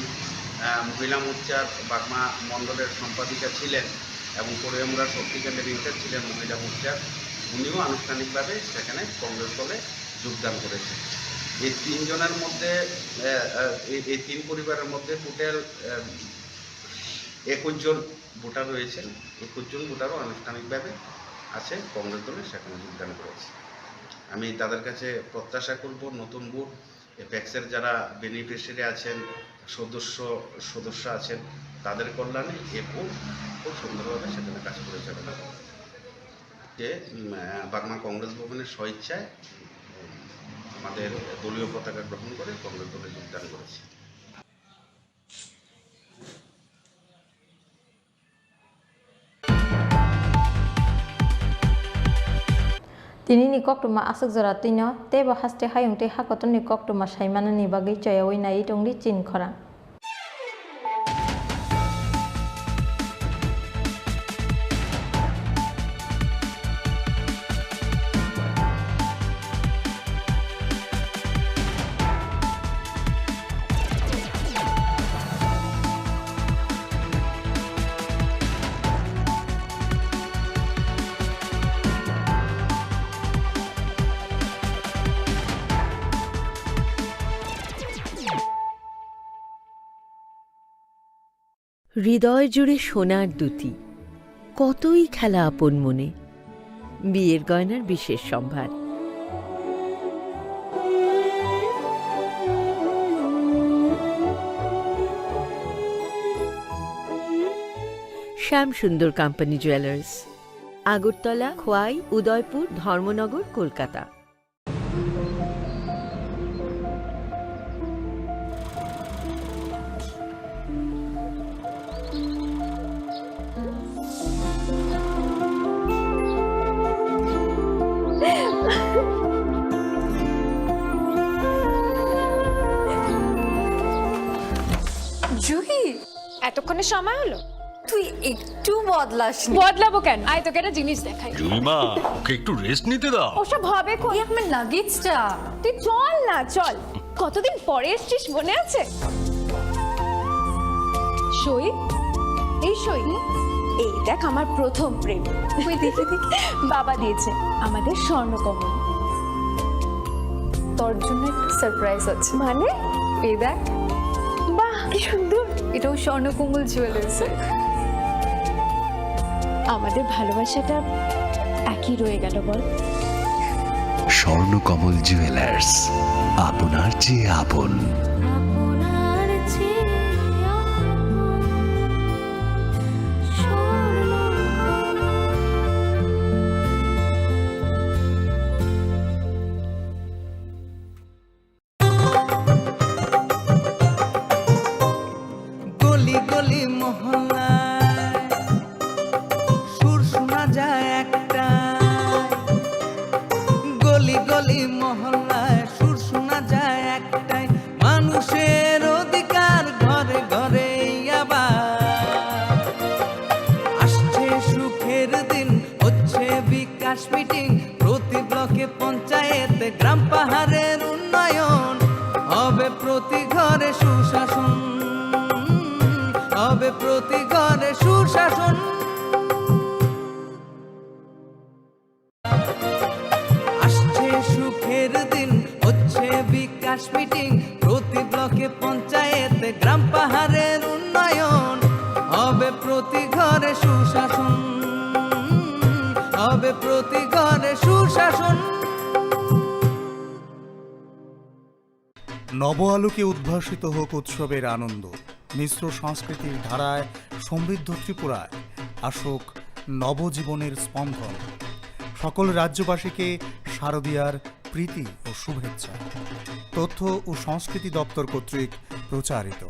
আহ, মহিলা মোর্চার বাগমা মণ্ডলের সম্পাদিকা ছিলেন এবং করিয়ামুড়া শক্তি কেন্দ্রের ইনচার্জ ছিলেন মহিলা মোর্চার, উনিও আনুষ্ঠানিকভাবে সেখানে কংগ্রেস দলে যোগদান করেছেন। এই তিনজনের মধ্যে, আহ, আহ, এই, এই তিন পরিবারের মধ্যে টোটাল, আহ, একুশ জন ভোটার রয়েছেন। একুশ জন ভোটারও আনুষ্ঠানিকভাবে আছে কংগ্রেস দলে, সেখানে যোগদান করেছে। আমি তাদের কাছে প্রত্যাশা করব নতুন ভোট, এপেক্সের যারা বেনিফিশিয়ারি আছেন, সদস্য, সদস্য আছেন, তাদের কল্যাণে এ ভোট খুব সুন্দরভাবে সেখানে কাজ পরিচালনা করবে। যে, উম, আহ, বাগমা কংগ্রেস ভবনের স্বইচ্ছায়, উম, আমাদের দলীয় পতাকা গ্রহণ করে কংগ্রেস দলে যোগদান করেছে। Tini ni koktwma aswk jora twino teibo haste hayung tei hakotorni koktwma saimanani bagwi choyaui naiwi tongdi chini khorang. হৃদয় জুড়ে সোনার দ্যুতি, কতই খেলা আপন মনে। বিয়ের গয়নার বিশেষ সম্ভার। শ্যাম সুন্দর কোম্পানি জুয়েলার্স, আগরতলা, খোয়াই, উদয়পুর, ধর্মনগর, কলকাতা। জুহি, এতক্ষণে সময় হলো? তুই একটু বদলাসনি। বদলাবো কেন? আয়, তোকে একটা জিনিস দেখাই। জুলিমা, ওকে একটু রেস্ট নিতে দাও। ওসব হবে কোন? এই আমার লাগেজটা। তুই চল না, চল। কতদিন পরে এসছিস, মনে আছে? সই, এই সই। এই দেখ, আমার প্রথম প্রেম। ওই দেখে দেখে বাবা দিয়েছে আমাদের স্বর্ণকমল। তোর জন্য একটা সারপ্রাইজ আছে। মানে? এই দেখ। বাহ, কি সুন্দর। এটাও স্বর্ণকমল জুয়েলার্সের। আমাদের ভালোবাসাটা একই রয়ে গেল, বল? স্বর্ণকমল জুয়েলার্স, আপনার চেয়ে আপন। গলি গলি মহল্লায় সুর শোনা যায় একটাই, গলি গলি মহল্লায় সুর শোনা যায় একটাই, মানুষের অধিকার ঘরে ঘরে আবার। আসছে সুখ মিটিং, প্রতি ব্লকে পঞ্চায়েতে, গ্রাম পাহাড়ের উন্নয়ন, হবে প্রতি ঘরে সুশাসন, হবে প্রতি ঘরে সুশাসন। আসছে সুখের দিন, হচ্ছে বিকাশ মিটিং, প্রতি ব্লকে পঞ্চায়েতে, গ্রাম পাহাড়ের উন্নয়ন, হবে প্রতি ঘরে সুশাসন, হবে প্রতি ঘরে সুশাসন। নব আলোকে উদ্ভাসিত হোক উৎসবের আনন্দ, মিশ্র সংস্কৃতির ধারায় সমৃদ্ধ ত্রিপুরায় আসুক নবজীবনের স্পন্দন। সকল রাজ্যবাসীকে শারদীয়ার প্রীতি ও শুভেচ্ছা। তথ্য ও সংস্কৃতি দপ্তর কর্তৃক প্রচারিত।